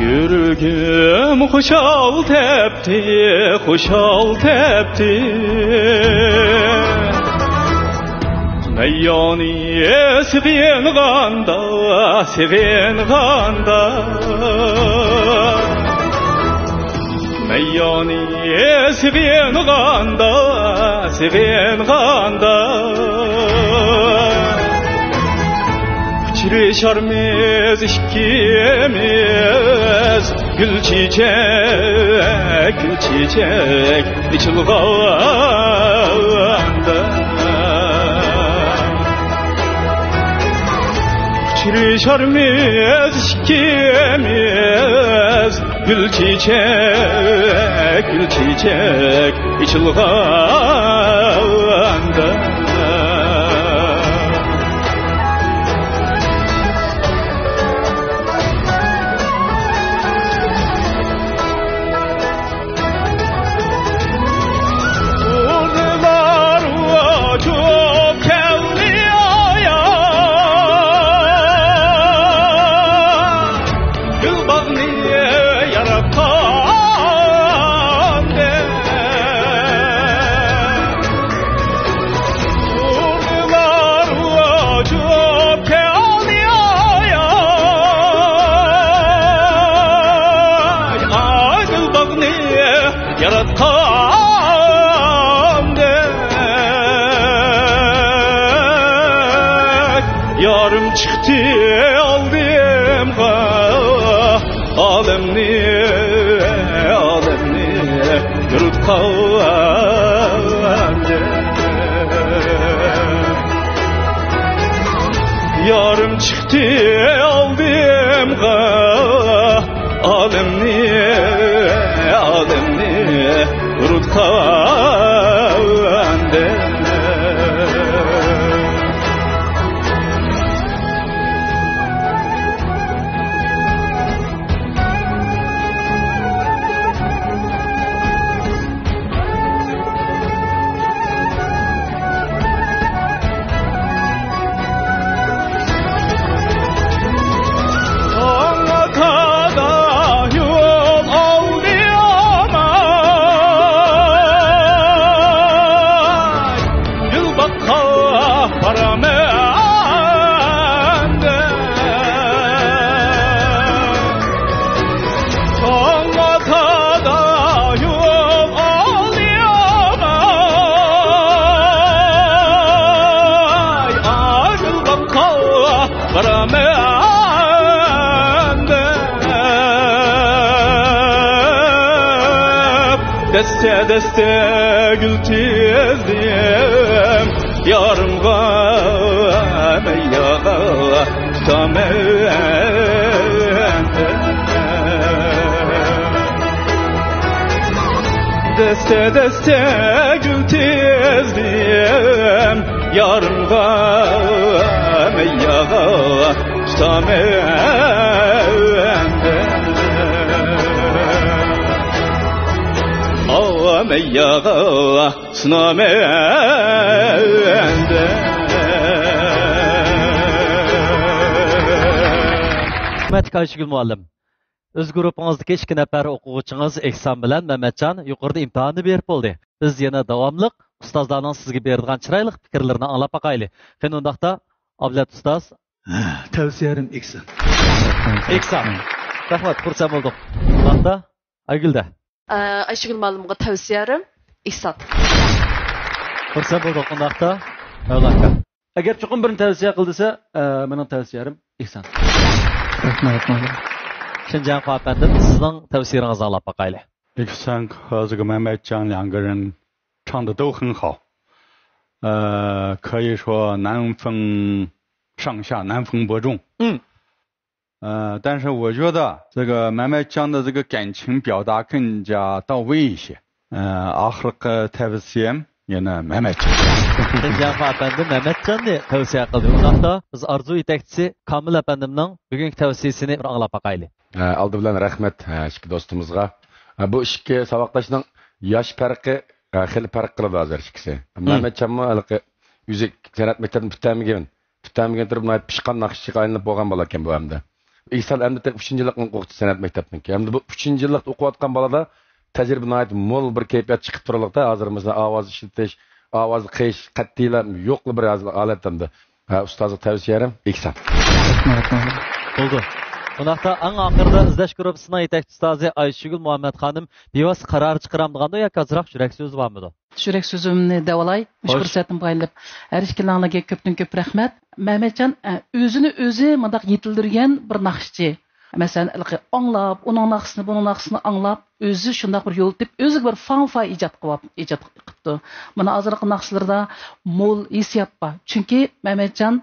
يۈرىكىم خۇشال تەپتى، خۇشال تەپتى. مەييانى سېغىنغاندا، سېغىنغاندا. مەييانى سېغىنغاندا، سېغىنغاندا. ئۇچرىشارمىز ئىككىمىز، گۈل چېچەك، گۈل چېچەك ئېچىلغاندا. ئۇچرىشارمىز ئىككىمىز، گۈل چېچەك، گۈل چېچەك ئېچىلغاندا. ئۇلار ئۇچۇپ كەلدى ئايا. باغنى ياراتقاندەك، سۇلار ئۇچۇپ كەلدى ئاياي، ئاي، گۈل باغنى ياراتقاندەك، يارىم چىقتى ئالدىمغا، ئالەمنى، ئالەمنى يورۇتقاندەك. يارىم چىقتى ئالدىمغا، ئالەمنى، ئالەمنى يورۇتقاندەك. دەستە دەستە گۈل تىزدىم، يارىمغا مەيياغا تۇتامەن. دەستە دەستە گۈل تىزدىم، يارىمغا مەيياغا تۇتامەن. ئاۋۇ مەيياغا سۇنامەن. ھۆرمەتلىك ئايشىگۈل مۇئەللىم، ئۆز گۇرۇپپىڭىزدىكى ئىككى نەپەر ئوقۇغۇچىڭىز ئېھسان بىلەن مەمەتجان يۇقىرىدا ئىمتىھاننى بېرىپ بولدى. بىز يەنە داۋاملىق ئۇستازلارنىڭ سىزگە بېرىدىغان چىرايلىق پىكىرلىرىنى ئاڭلاپ باقايلى. قېنى ئۇنداقتا، ئابلەت ئۇستاز. تەۋسىيەم ئېھسان. ئېھسان. رەھمەت، خۇرسەن بولدۇق. ئۇنداقتا، ئايگۈلدە. ئە، ئايشىگۈل مۇئەللىمغا تەۋسىيەم ئېھسان. خۇرسەن بولدۇق. ئۇنداقتا، مەۋلا ئاكا. ئەگەر چوقۇم بىرنى تەۋسىيە قىل دېسە، ئە، مېنىڭ تەۋسىيەم ئېھسان. رەھمەت، مۇئەللىم. شېنجياڭخۇا ئەپەندىم، سىزنىڭ تەۋسىيىڭىزنى ئاڭلاپ باقايلى. ئېھسان 和这个 مەمەتجان 两个人唱得都很好。呃，可以说难分上下，难分伯仲。嗯。 ئە، 但是我觉得这个 مەمەتجان 的这个感情表达更加到位一些. ئە، ئاخىرقى تەۋسىيەم يەنە مەمەتجان. شېنجياڭخۇا ئەپەندىم مەمەتجاننى تەۋسىيە قىلدى. ئۇنداقتا بىز ئارزۇ يېتەكچىسى كامىل ئەپەندىمنىڭ بۈگۈنكى تەۋسىيىسىنى بىر ئاڭلاپ باقايلى. ئە، ئالدى بىلەن رەھمەت، ئە، ئىككى دوستىمىزغا. ئە، بۇ ئىككى ساۋاقداشنىڭ ياش پەرقى، ئە، خېلى پەرق قىلىدۇ ھازىر ئىككىسى. مم. مەمەتجانمۇ ھېلىقى ئۆزى سەنئەت مەكتەپنى پۈتتۈرمىگەن، پۈتتۈرمىگەن تۇرۇپ ناھايىتى پىشقان ناخشىچىغا ئايلىنىپ بولغان بالا ئىكەن بۇ ئەمدى. ئېھسان ئەمدى تېخى ئۈچىنچى يىللىقنى ئوقۇغۇچى سەنئەت مەكتەپنىڭكى. ئەمدى بۇ ئۈچىنچى يىللىقتا ئوقۇۋاتقان بالىدا تەجرىبە ناھايىتى مول بىر كەيپىيات چىقىپ تۇرۇلۇقتا. ھازىر مەسىلەن ئاۋاز ئىشلىتىش، ئاۋاز قىيىش قەتئىيلا يوقلا بىر ھازىر ھالەت ئەمدى. ھە، ئۇستازغا تەۋسىيەم ئېھسان. بولدى. ئۇنداقتا ئەڭ ئاخىرىدا ئىزدەش گۇرۇپپىسىنىڭ يېتەكچى ئۇستازى ئايشىگۈل مۇھەممەت خانىم بىۋاسىتە قارار چىقىرامدىغاندۇ ياكى ئازراق يۈرەك سۆزى بارمىدۇ؟ يۈرەك سۆزۈمنى دەۋالاي، مۇشۇ خوش. پۇرسەتنى پايدىلىنىپ. ھەر ئىككىلەڭلارگە كۆپتىن كۆپ رەھمەت. مەمەتجان، ئە، ئۆزىنى ئۆزى مۇنداق يېتىلدۈرگەن بىر ناخشىچى. مەسىلەن، ھېلىقى ئاڭلاپ، ئۇنىڭ ناخشىسىنى، بۇنىڭ ناخشىسىنى ئاڭلاپ، ئۆزى شۇنداق بىر يول تېپىپ، ئۆزىگە بىر فاڭفا ئىجاد قىلىپ، ئىجاد قىپتۇ. مانا ھازىرقى ناخشىلىرىدا مول ھېسسىيات بار. چۈنكى مەمەتجان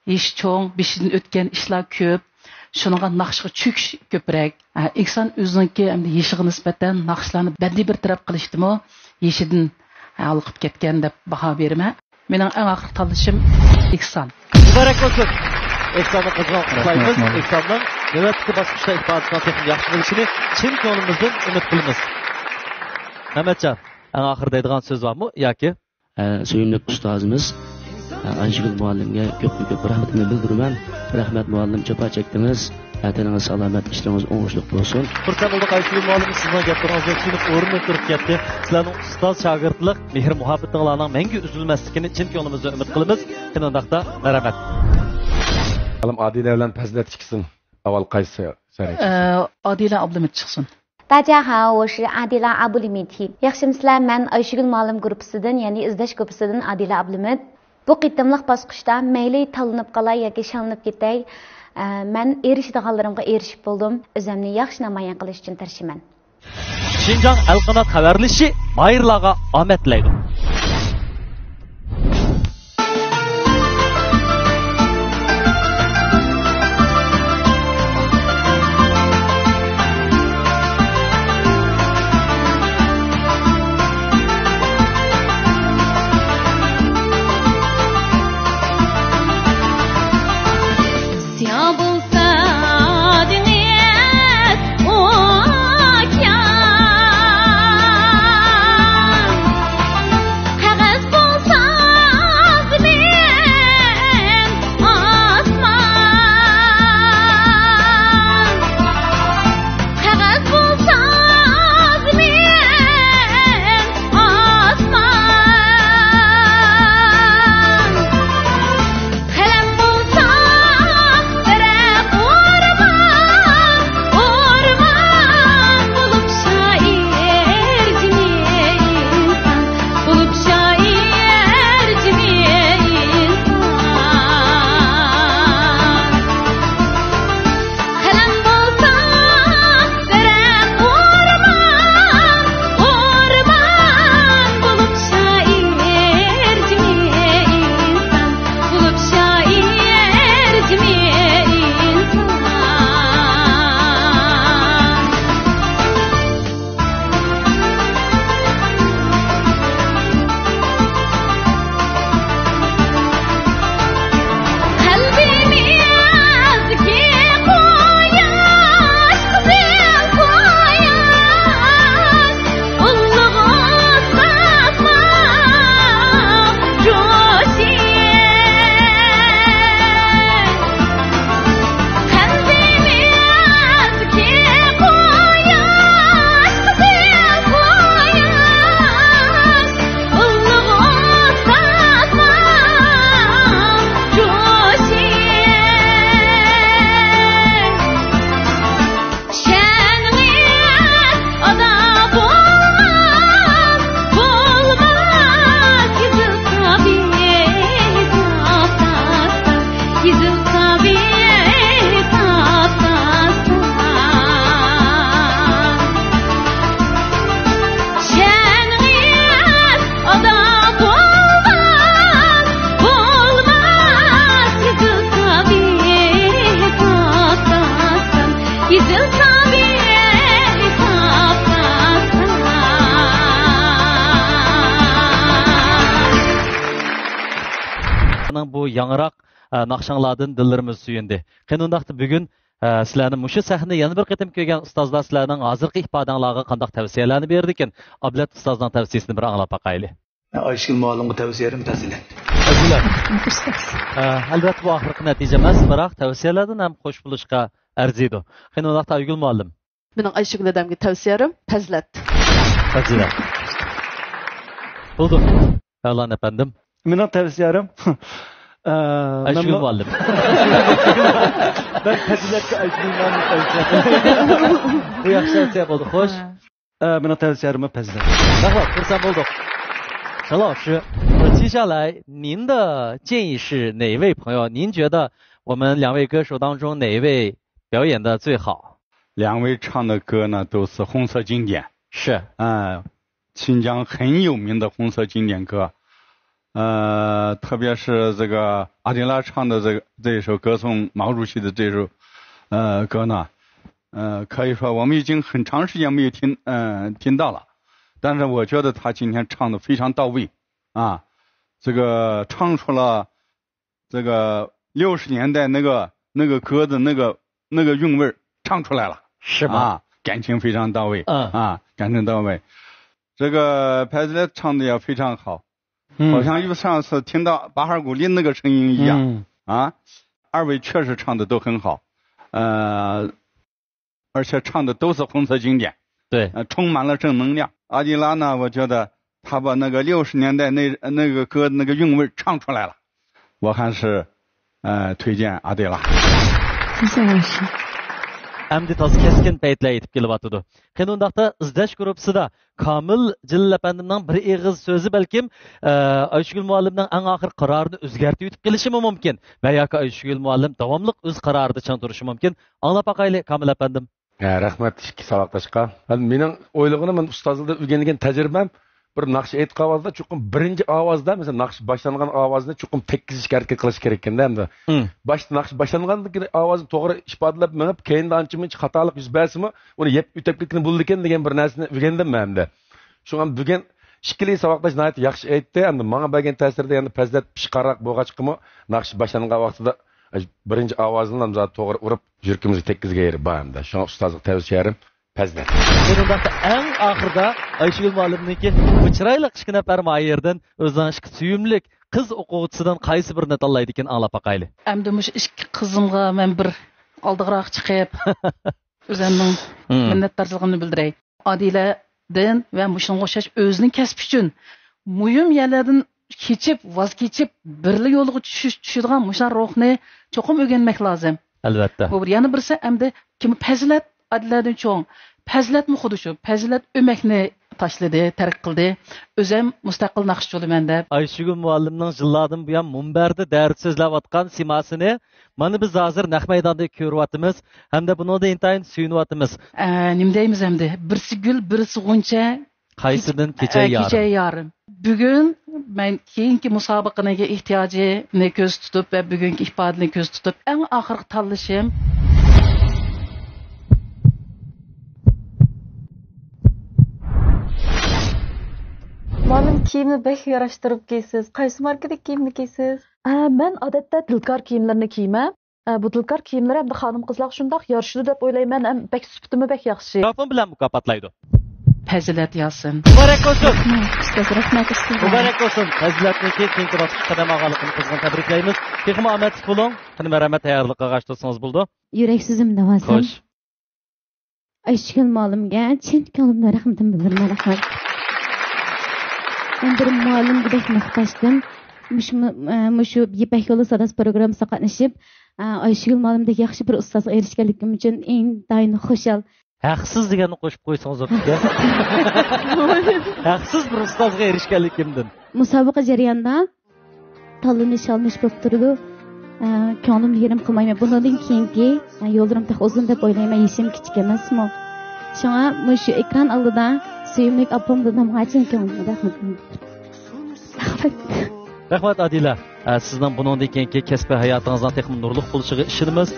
يېشى چوڭ، بېشىدىن ئۆتكەن ئىشلار كۆپ. شۇنىڭغا ناخشىغا چۆكۈش كۆپرەك. ھە، ئېھسان ئۆزىنىڭكى ئەمدى يېشىغا نىسبەتەن ناخشىلارنى بەدىنىي بىر تەرەپ قىلىشتىمۇ يېشىدىن، ھە، ھالقىپ كەتكەن دەپ باھا بېرىمەن. مېنىڭ ئەڭ ئاخىرقى تاللىشىم ئېھسان. مۇبارەك بولسۇن. ئېھساننى قىزغىن قۇتلايمىز. رەھمەت. ئېھساننىڭ نۆۋەتتىكى باسقۇچتا ئىپادىسىنىڭ تېخىمۇ ياخشى بولۇشىنى چىن كۆڭلىمىزدىن ئۈمىد قىلىمىز. مەمەتجان، ئەڭ ئاخىر دەيدىغان سۆز بارمۇ ياكى؟ ئە، سۆيۈملۈك ئۇستازىمىز، ئە، ئايشىگۈل مۇئەللىمگە كۆپتىن كۆپ رەھمىتىمنى بىلدۈرىمەن. رەھمەت مۇئەللىم، جاپا چەكتىڭىز. تەتىلىڭىز سالامەت، ئىشلىرىڭىز ئوڭۇشلۇق بولسۇن. خۇرسەن بولدۇق، ئايشۇگۈل مۇئەللىم، سىزنىڭ گەپلىرىڭىزدىن چېلىپ ئورنىدىن تۇرۇپ كەتتى. سىلەرنىڭ ئۇستاز شاگىرتلىق مېھىر مۇھەببىتىڭلارنىڭ مەڭگۈ ئۈزۈلمەسلىكىنى چىن كۆڭلىمىزدىن ئۈمىد قىلىمىز. قېنى ئۇنداقتا، مەرھەمەت. ئادىلە بىلەن پەزىلەت چىقسۇن. ئاۋۋال قايسى سەھنىگە چىقسۇن؟ ئە، ئادىلە ئابلىمىت چىقسۇن. 大家好，我是阿迪拉阿布里米提. ياخشىمۇسىلەر؟ مەن ئايشىگۈل مۇئەللىم گۇرۇپپىسىدىن، يەنى ئىزدەش گۇرۇپپىسىدىن ئادىلە ئابلىمىت. بۇ قېتىملىق باسقۇچتا مەيلى تاللىنىپ قالاي ياكى شاللىنىپ كېتەي، ئە، مەن ئېرىشىدىغانلىرىمغا ئېرىشىپ بولدۇم. ئۆزۈمنى ياخشى نامايان قىلىش ئۈچۈن تىرىشىمەن. شىنجاڭ ئەلقانات خەۋەرلىشى ماھىرلارغا ئامەت تىلەيدۇ. بۇ ياڭراق، ئە، ناخشاڭلاردىن دىللىرىمىز سۆيۈندى. قېنى ئۇنداقتا بۈگۈن، ئە، سىلەرنى مۇشۇ سەھنىدە يەنە بىر قېتىم كۆرگەن ئۇستازلار سىلەرنىڭ ھازىرقى ئىپادەڭلارغا قانداق تەۋسىيەلەرنى بېرىدىكىن؟ ئابلەت ئۇستازنىڭ تەۋسىيىسىنى بىر ئاڭلاپ باقايلى. ئايشىگۈل مۇئەللىمگە تەۋسىيەم پەزىلەت. پەزىلەت. ئۇستاز. ئە، ئەلۋەتتە، بۇ ئاخىرقى نەتىجە ئەمەس، بىراق تەۋسىيەلەردىن ھەم خوش بولۇشقا ئەرزىيدۇ. قېنى ئۇنداقتا ئايگۈل مۇئەللىم. مېنىڭ ئايشىگۈل ھەدەمگە تەۋسىيەم پەزىلەت. پەزىلەت. بولدى. ئەلان ئەپەندىم. مېنىڭ تەۋسىيەم، ئە، ئايشىگۈل مەنمۇ مۇئەللىم. مەن پەزىلەتكە ئايشىگۈل مۇئەللىمنى تەۋسىيە قىلدىم. بۇ ياخشى تەۋسىيە بولدى، خوش. ئە، مېنىڭ تەۋسىيەممۇ پەزىلەت. مەرھابا، خۇرسەن بولدۇق. 陈老师，呃，接下来您的建议是哪一位朋友？您觉得我们两位歌手当中哪一位表演得最好？两位唱的歌呢，都是红色经典。是。嗯，新疆很有名的红色经典歌。呃，特别是这个阿迪拉唱的这个，这一首歌颂毛主席的这首，呃，歌呢，呃，可以说我们已经很长时间没有听，呃，听到了。但是我觉得他今天唱得非常到位啊，这个唱出了这个六十年代那个，那个歌的那个，那个韵味儿唱出来了。是吗？啊，感情非常到位。嗯。啊，感情到位。这个 Pazlet 唱得也非常好，嗯。好像又像是听到巴哈尔古里那个声音一样。嗯。啊，二位确实唱得都很好。呃，而且唱的都是红色经典，对，呃，充满了正能量。阿迪拉呢，我觉得他把那个六十年代那那个歌那个韵味儿唱出来了，我还是呃推荐阿迪拉。谢谢老师。 ئەمدى تازا كەسكىن پەيتلەر يېتىپ كېلىۋاتىدۇ. قېنى ئۇنداقتا ئىزدەش گۇرۇپپىسىدا كامىل جېلىل ئەپەندىمنىڭ بىر ئېغىز سۆزى بەلكىم، ئە، ئايشىگۈل مۇئەللىمنىڭ ئەڭ ئاخىرقى قارارىنى ئۆزگەرتىۋېتىپ قېلىشىمۇ مۇمكىن ۋە ياكى ئايشىگۈل مۇئەللىم داۋاملىق ئۆز قارارىدا چىڭ تۇرۇشى مۇمكىن. ئاڭلاپ باقايلى، كامىل ئەپەندىم. ھە، رەھمەت ئىككى ساۋاقداشقا. مەن، مېنىڭ ئويلىغىنىم، مەن ئۇستازلىردا ئۆگەنگەن تەجرىبەم، بىر ناخشا ئېيتقان ۋاقتىدا چوقۇم بىرىنچى ئاۋازدا، مەسىلەن، ناخشا باشلانغان ئاۋازنى چوقۇم تەگكۈزۈشكە ھەرىكەت قىلىش كېرەك ئىكەن-دە ئەمدى. مم. باشتا ناخشا باشلانغاندىن كېيىن ئاۋازنى توغرا ئىپادىلەپ مېڭىپ، كەينىدە ئانچە مۇنچە خاتالىق يۈز بەرسىمۇ، ئۇنى يەپ ئۆتەپ كەتكىلى بولىدىكەن دېگەن بىر نەرسىنى ئۆگەندىم مەن ئەمدى. شۇڭا بۈگۈن ئىككىلى ساۋاقداش ناھايىتى ياخشى ئېيتتى. ئەمدى ماڭا بەرگەن تەسىرىدە يەنە پەزىلەت پىشقارراق بولغاچقىمۇ، ناخشا باشلانغان ۋاقتىدا بىرىنچى ئاۋازىنى نامزات توغرا ئۇرۇپ، يۈرىكىمىزگە تەگكۈزگەن يېرى بار ئەمدى. شۇڭا ئۇستازغا تەۋسىيەم پەزىلەت. بۇنىڭدا ئەڭ ئاخىردا ئايشىگۈل مۇئەللىمنىڭكى بۇ چىرايلىق ئىككى نەپەر ماھىردىن ئۆزىنىڭ ئىككى سۆيۈملۈك قىز ئوقۇغۇچىسىدىن قايسى بىرىنى تاللايدىكىن، ئاڭلاپ باقايلى. ئەمدى مۇشۇ ئىككى قىزىمغا مەن بىر ئالدىراق چىقىپ، ئۆزۈمنىڭ مم. مىننەتدارچىلىقىمنى بىلدۈرەي. ئادىلەدىن ۋە مۇشۇنىڭغا ئوخشاش ئۆزىنىڭ كەسپى ئۈچۈن مۇھىم يەرلەردىن كېچىپ، ۋاز كېچىپ، بىرلا يولغا چۈشۈش، چۈشىدىغان مۇشۇنداق روھنى چوقۇم ئۆگەنمەك لازىم. ئەلۋەتتە. بۇ بىر. يەنە بىرسى ئەمدى كىم پەزىلەت ئادىلەدىن چوڭ. پەزىلەتمۇ خۇددى شۇ. پەزىلەت ئۆمەكنى تاشلىدى، تەرك قىلدى. ئۆزەم مۇستەقىل ناخشىچى بولىمەن دەپ. ئايشىگۈل مۇئەللىمنىڭ يىللاردىن بۇيان مۇنبەردە دەرس سۆزلەۋاتقان سىماسىنى مانا بىز ھازىر نەق مەيداندا كۆرۈۋاتىمىز ھەمدە بۇنىڭدىن ئىنتايىن سۆيۈنۈۋاتىمىز. ئە، نېمە دەيمىز ئەمدى؟ بىرسى گۈل، بىرسى غۇنچە. قايسىدىن كېچەي، ئە، يارىم؟ كېچەي يارىم. بۈگۈن مەن كېيىنكى مۇسابىقىنىڭكى ئېھتىياجىنى كۆزدە تۇتۇپ ۋە بۈگۈنكى ئىپادىنى كۆزدە تۇتۇپ، ئەڭ ئاخىرقى تاللىشىم. مۇئەللىم، كىيىمنى بەك ياراشتۇرۇپ كىيىسىز. قايسى ماركىدىكى كىيىمنى كىيىسىز؟ ئە، مەن ئادەتتە دىلكار كىيىملىرىنى كىيىمەن. ئە، بۇ دىلكار كىيىملىرى ئەمدى خانىم-قىزلارغا شۇنداق يارىشىدۇ دەپ ئويلايمەن، ھەم بەك سۈپىتىمۇ بەك ياخشى. مىكروفون بىلەن مۇكاپاتلايدۇ. پەزىلەت ياسىن. مۇبارەك بولسۇن. رەھمەت، ئۇستاز، رەھمەت، ئۇستاز. مۇبارەك بولسۇن. پەزىلەتنىڭكى كېيىنكى باسقۇچقا قەدەم ئالغانلىقىنى قىزغىن تەبرىكلەيمىز. تېخىمۇ ئامەتلىك بولۇڭ. قېنى، مەرھەمەت، تەييارلىققا ئاشتۇرسىڭىز بولىدۇ. يۈرەك سۆزۈم دەۋاتسام. خوش. ئايشىگۈل مۇئەللىمگە چىن كۆڭلۈمدىن رەھمىتىمنى بىلدۈرىمەن، رەھمەت. مەن بىر مۇئەللىمگە بەك موھتاجتىم. مۇشۇ، مۇ-، ئە، مۇشۇ يىپەك يولى ساداسى پروگراممىسىغا قاتنىشىپ، ئە، ئايشىگۈل مۇئەللىمدەك ياخشى بىر ئۇستازغا ئېرىشكەنلىكىم ئۈچۈن ئىنتايىن خۇشال. ھەقسىز دېگەننى قوشۇپ قويسىڭىز بوپتىكەن. ھەقسىز بىر ئۇستازغا ئېرىشكەنلىكىمدىن. مۇسابىقە جەريانىدا تاللىنىش-ئالمىش بولۇپ تۇرىدۇ. ئە، كۆڭلۈمنى يېرىم قىلمايمەن. بۇنىڭدىن كېيىنكى، ئە، يوللىرىم تېخى ئۇزۇن دەپ ئويلايمەن. يېشىم كىچىك ئەمەسمۇ. شۇڭا مۇشۇ ئېكران ئالدىدا سۆيۈملۈك ئاپام دادامغا چىن كۆڭلۈمدىن رەھمىتىمنى بىلدۈرىمەن. رەھمەت. رەھمەت، ئادىلە. ئە، سىزنىڭ بۇنىڭدىن كېيىنكى كەسپىي ھاياتىڭىزنىڭ تېخىمۇ نۇرلۇق بولۇشىغا ئىشىنىمىز.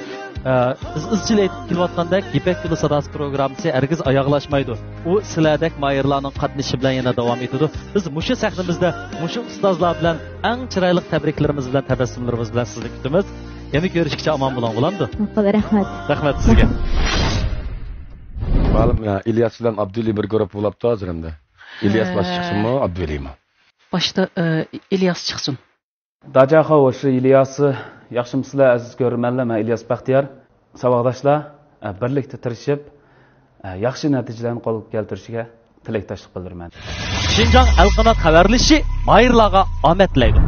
ئە، بىز ئىزچىل ئېيتىپ كېلىۋاتقاندەك، يىپەك يولى ساداسى پروگراممىسى ھەرگىز ئاياغلاشمايدۇ. ئۇ سىلەردەك ماھىرلارنىڭ قاتنىشىشى بىلەن يەنە داۋام ئېتىدۇ. بىز مۇشۇ سەھنىمىزدە، مۇشۇ ئۇستازلار بىلەن ئەڭ چىرايلىق تەبرىكلىرىمىز بىلەن، تەبەسسۇملىرىمىز بىلەن سىزنى كۈتىمىز. يەنە كۆرۈشكىچە ئامان بولۇڭ، بولامدۇ؟ ماقۇل، رەھمەت. رەھمەت سىزگە. مەلۇم، ئىلياس بىلەن ئابدۇلى بىر گۇرۇپپا بولاپتۇ ھازىر ئەمدى. ئىلياس باش ھە. چىقسۇنمۇ، ئابدۇلىمۇ؟ باشتا، ئە، ئىلياس چىقسۇن. داجاخا ھوشى ئىلياسى، ياخشىمۇسىلەر ئەزىز كۆرۈرمەنلەر، مەن ئىلياس بەختىيار. ساۋاقداشلار، ئە، بىرلىكتە تىرىشىپ، ئە، ياخشى نەتىجىلەرنى قولغا كەلتۈرۈشىگە تىلەكداشلىق بىلدۈرىمەن. شىنجاڭ ئەلقانات خەۋەرلىشى ماھىرلارغا ئامەت تىلەيدۇ.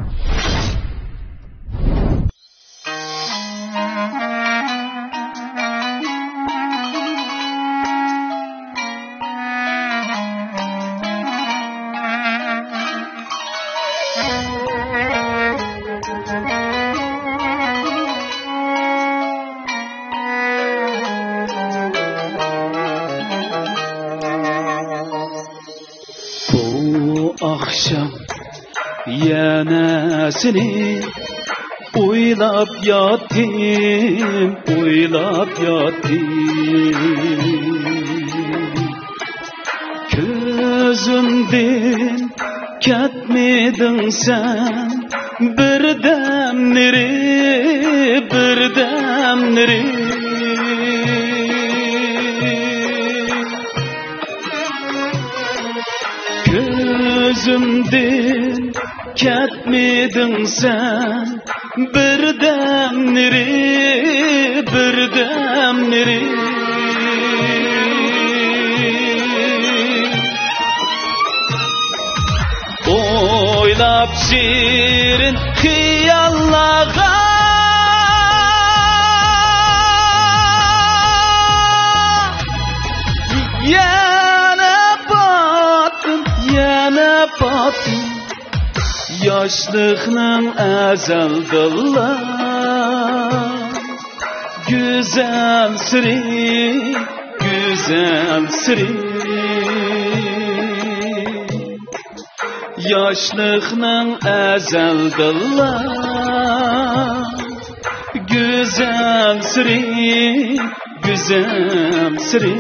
بۇ ئاخشام يەنە سېنى ئويلاپ ياتتىم، ئويلاپ ياتتىم. كۆزۈمدىن كەتمىدىڭ سەن بىردەملىرى، بىردەملىرى. كۆزۈمدىن كەتمىدىڭ سەن بىردەملىرى، بىردەملىرى ئويلاپ شېرىن خىياللارغا يەنە پاتتىم، يەنە پاتتىم. ياشلىقنىڭ ئەزەلدىنلا گۈزەل سىرى، گۈزەل سىرى. ياشلىقنىڭ ئەزەلدىنلا گۈزەل سىرى، گۈزەل سىرى.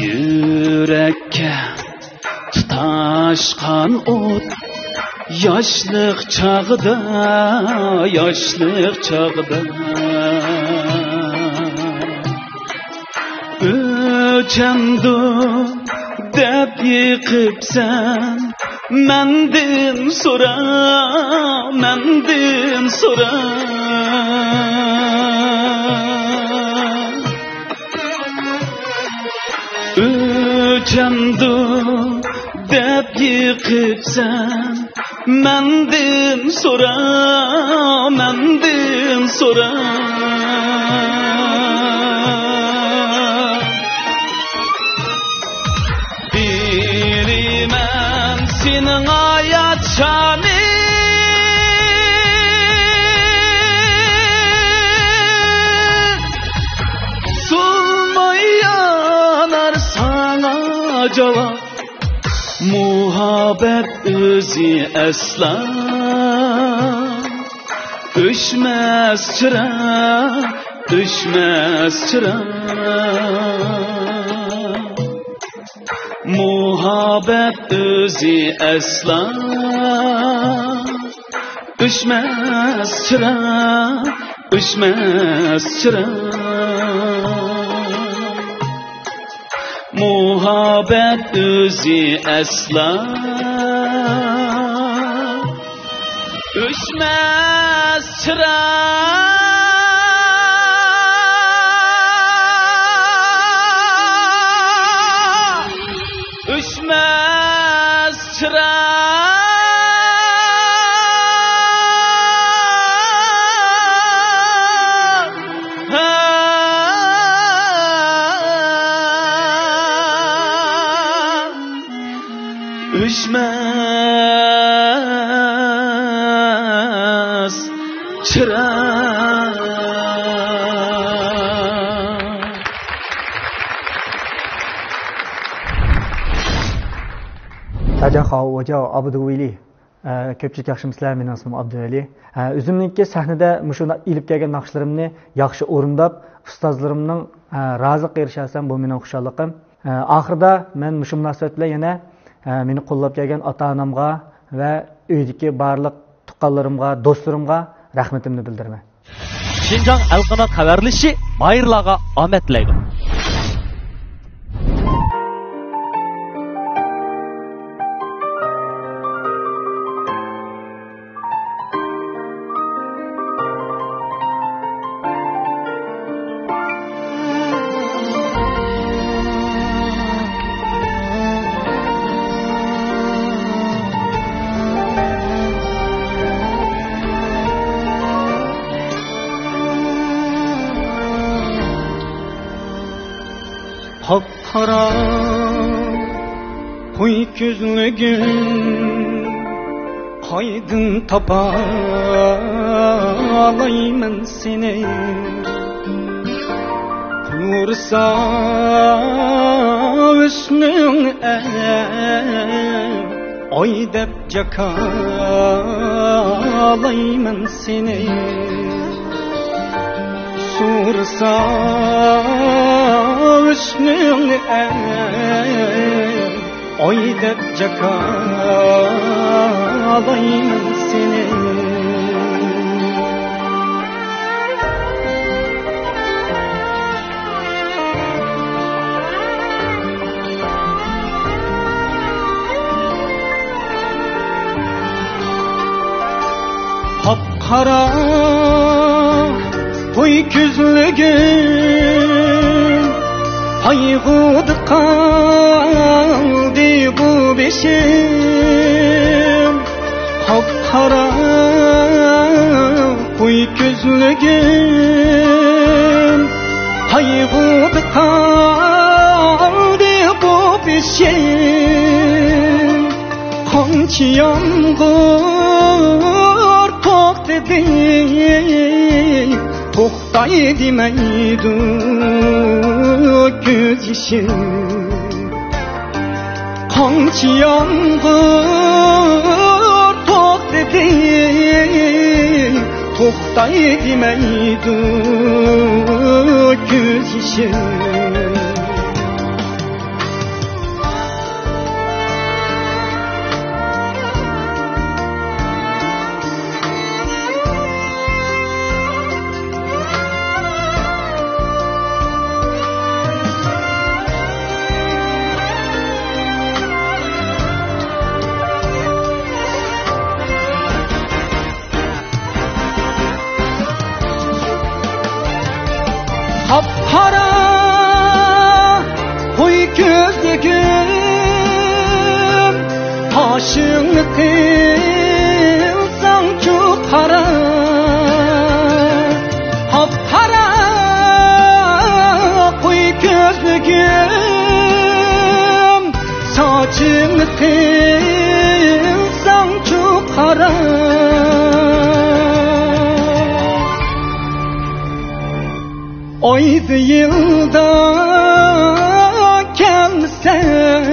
يۈرەككە تۇتاشقان ئوت، ياشلىق چاغدا، ياشلىق چاغدا. ئۆچەمدۇ دەپ يېقىپسەن، مەندىن سورا، مەندىن سورا. ئۆچەمدۇ دەپ يېقىپسەن، مەندىن سورا، مەندىن سورا. بىلىمەن سېنىڭ ھايات شامى، سۇنماي يانار ساڭا جاۋاب. مۇھەببەت ئۆزى ئەسلا ئۆچمەس چىراغ، ئۆچمەس چىراغ. مۇھەببەت ئۆزى ئەسلا ئۆچمەس چىراغ، ئۆچمەس چىراغ. مۇھەببەت ئۆزى ئەسلا ئۆچمەس چىراغ، ئۆچمەس چىراغ. ئۆچمەس چىراغ. داجاخاۋ ۋاجاۋ ئابدۇۋېلى. ئە، كۆپچىلىك ياخشىمۇسىلەر؟ مېنىڭ ئىسمىم ئابدۇۋەلى. ئە، ئۆزۈمنىڭكى سەھنىدە مۇشۇ ئېلىپ كەلگەن ناخشىلىرىمنى ياخشى ئورۇنداپ، ئۇستازلىرىمنىڭ، ئە، رازىلىقىغا ئېرىشەلىسەم، بۇ مېنىڭ خۇشاللىقىم. ئە، ئاخىرىدا مەن مۇشۇ مۇناسىۋەت بىلەن يەنە، ئە، مېنى قوللاپ كەلگەن ئاتا-ئانامغا ۋە ئۆيدىكى بارلىق تۇغقانلىرىمغا، دوستلىرىمغا رەھمىتىمنى بىلدۈرىمەن. شىنجاڭ ئەلقانات خەۋەرلىشىشى ماھىرلارغا ئامەت تىلەيدۇ. قاپقارا قوي كۆزلۈكۈم، قايدىن تاپالايمەن سېنى؟ تۇرسا ھۆسنۈڭ ئەڭ ئاي دەپ جاكالايمەن سېنى، سورىسا ھۆسنۈڭنى ئەي، ئاي دەپ جاكالايمەن سېنى. قاپقارا قوي كۆزلۈكۈم، قايغۇدا قالدى بۇ بېشىم. قاپقارا قوي كۆزلۈكۈم، قايغۇدا قالدى بۇ بېشىم. قانچە يامغۇر توختىدى، توختاي دېمەيدۇ كۆز يېشىم. قانچە يامغۇر توختىدى، توختاي دېمەيدۇ كۆز يېشىم. قاپقارا قوي كۆزلۈكۈم، قاشىڭنى قىلساڭچۇ قارا. قاپقارا قوي كۆزلۈكۈم، ساچىمنى قىلساڭچۇ قارا. ئايدا يىلدا كەلسەڭ،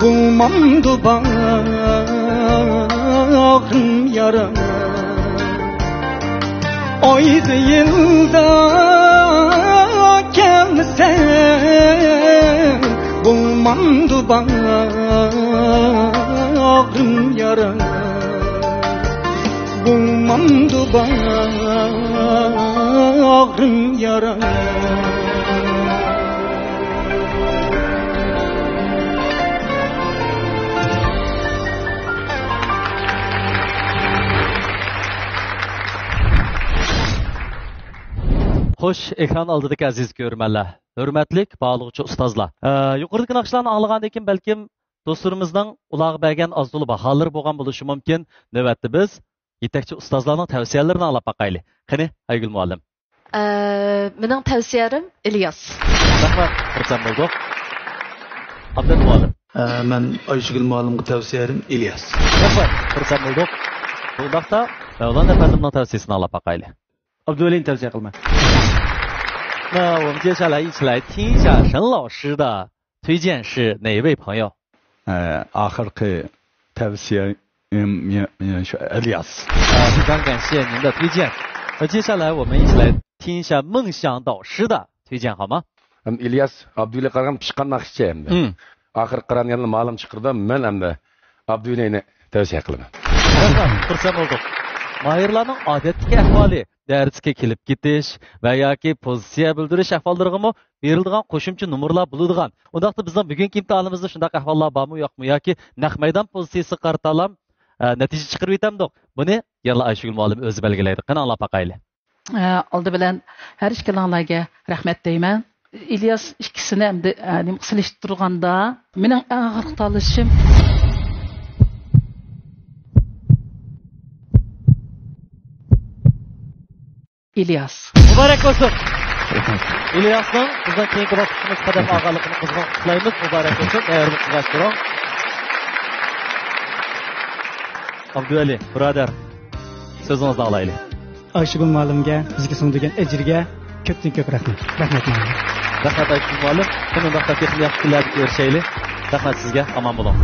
بولمامدۇ باغرىم يارا. ئايدا يىلدا كەلسەڭ، بولمامدۇ باغرىم يارا. بولمامدۇ باغرىم يارا. خوش، ئېكران ئالدىدىكى ئەزىز كۆرۈرمەنلەر، ھۆرمەتلىك باھالىغۇچى ئۇستازلار. ئە، يۇقىرىدىكى ناخشىلارنى ئاڭلىغاندىن كېيىن بەلكىم دوستلىرىمىزنىڭ ئۇلارغا بەرگەن ئاز-تولا باھالىرى بولغان بولۇشى مۇمكىن. نۆۋەتتە بىز يېتەكچى ئۇستازلارنىڭ تەۋسىيەلىرىنى ئاڭلاپ باقايلى. قېنى، ئايگۈل مۇئەللىم. ئە، مېنىڭ تەۋسىيەلىرىم ئىلياس. رەھمەت، خۇرسەن بولدۇق. ئابلەت مۇئەللىم. ئە، مەن ئايشىگۈل مۇئەللىمگە تەۋسىيەلىرىم ئىلياس. رەھمەت، خۇرسەن بولدۇق. بۇنداقتا مەۋلان ئەپەندىمنىڭ تەۋسىيەسىنى ئاڭلاپ باقايلى. ئابدۇئەلىنى تەۋسىيە قىلىمەن. 那我们接下来一起来听一下沈老师的推荐是哪一位朋友？ ئە، ئاخىرقى تەۋسىيەم، يە-، يە-، شۇ ئىلياس. 啊，非常感谢您的推荐。那接下来我们一起来听一下梦想导师的推荐，好吗？ ھەم ئىلياس ئابدۇئەلىگە قارىغان پىشقان ناخشىچى ئەمدى. 嗯。 ئاخىرقى قىران يەنە مالىم چىقىرىدۇ. مەن ئەمدى ئابدۇئەلىنى تەۋسىيە قىلىمەن. رەھمەت، خۇرسەن بولدۇق. ماھىرلارنىڭ ئادەتتىكى ئەھۋالى، دەرسكە كېلىپ كېتىش ۋە ياكى پوزىتسىيە بىلدۈرۈش ئەھۋاللىرىغىمۇ بېرىلىدىغان قوشۇمچە نومۇرلار بولىدىغان. ئۇنداقتا بىزنىڭ بۈگۈنكى ئىمتىھانىمىزدا شۇنداق ئەھۋاللار بارمۇ، يوقمۇ ياكى نەق مەيدان پوزىتسىيىسىگە قارىتالام، ئە، نەتىجە چىقىرىۋېتەمدۇق؟ بۇنى يەنىلا ئايشىگۈل مۇئەللىم ئۆزى بەلگىلەيدۇ. قېنى، ئاڭلاپ باقايلى. ئە، ئالدى بىلەن ھەر ئىككىلىڭلارگە رەھمەت دەيمەن. ئىلياس ئىككىسىنى ئەمدى، ئە، نېمە سېلىشتۇرغاندا، مېنىڭ ئەڭ ئاخىرقى تاللىشىم ئىلياس. مۇبارەك بولسۇن. ئىلياسنىڭ بىزنىڭ كېيىنكى باسقۇچىمىزغا قەدەم ئالغانلىقىنى قىزغىن قۇتلۇيمىز. مۇبارەك بولسۇن. مەيدىنىمىزغا قايتۇرۇڭ. ئابدۇئەلى، بۇرادەر، سۆزىڭىزنى ئاڭلايلى. ئايشىگۈل مۇئەللىمگە، بىزگە سىڭدۈرگەن ئەجرىگە كۆپتىن كۆپ رەھمەت. رەھمەت مۇئەللىم. رەھمەت ئايشىگۈل مۇئەللىم. قېنى، ئۇنداقتا تېخىمۇ ياخشى كۈنلەردە كۆرۈشەيلى. رەھمەت سىزگە. ئامان بولۇڭ.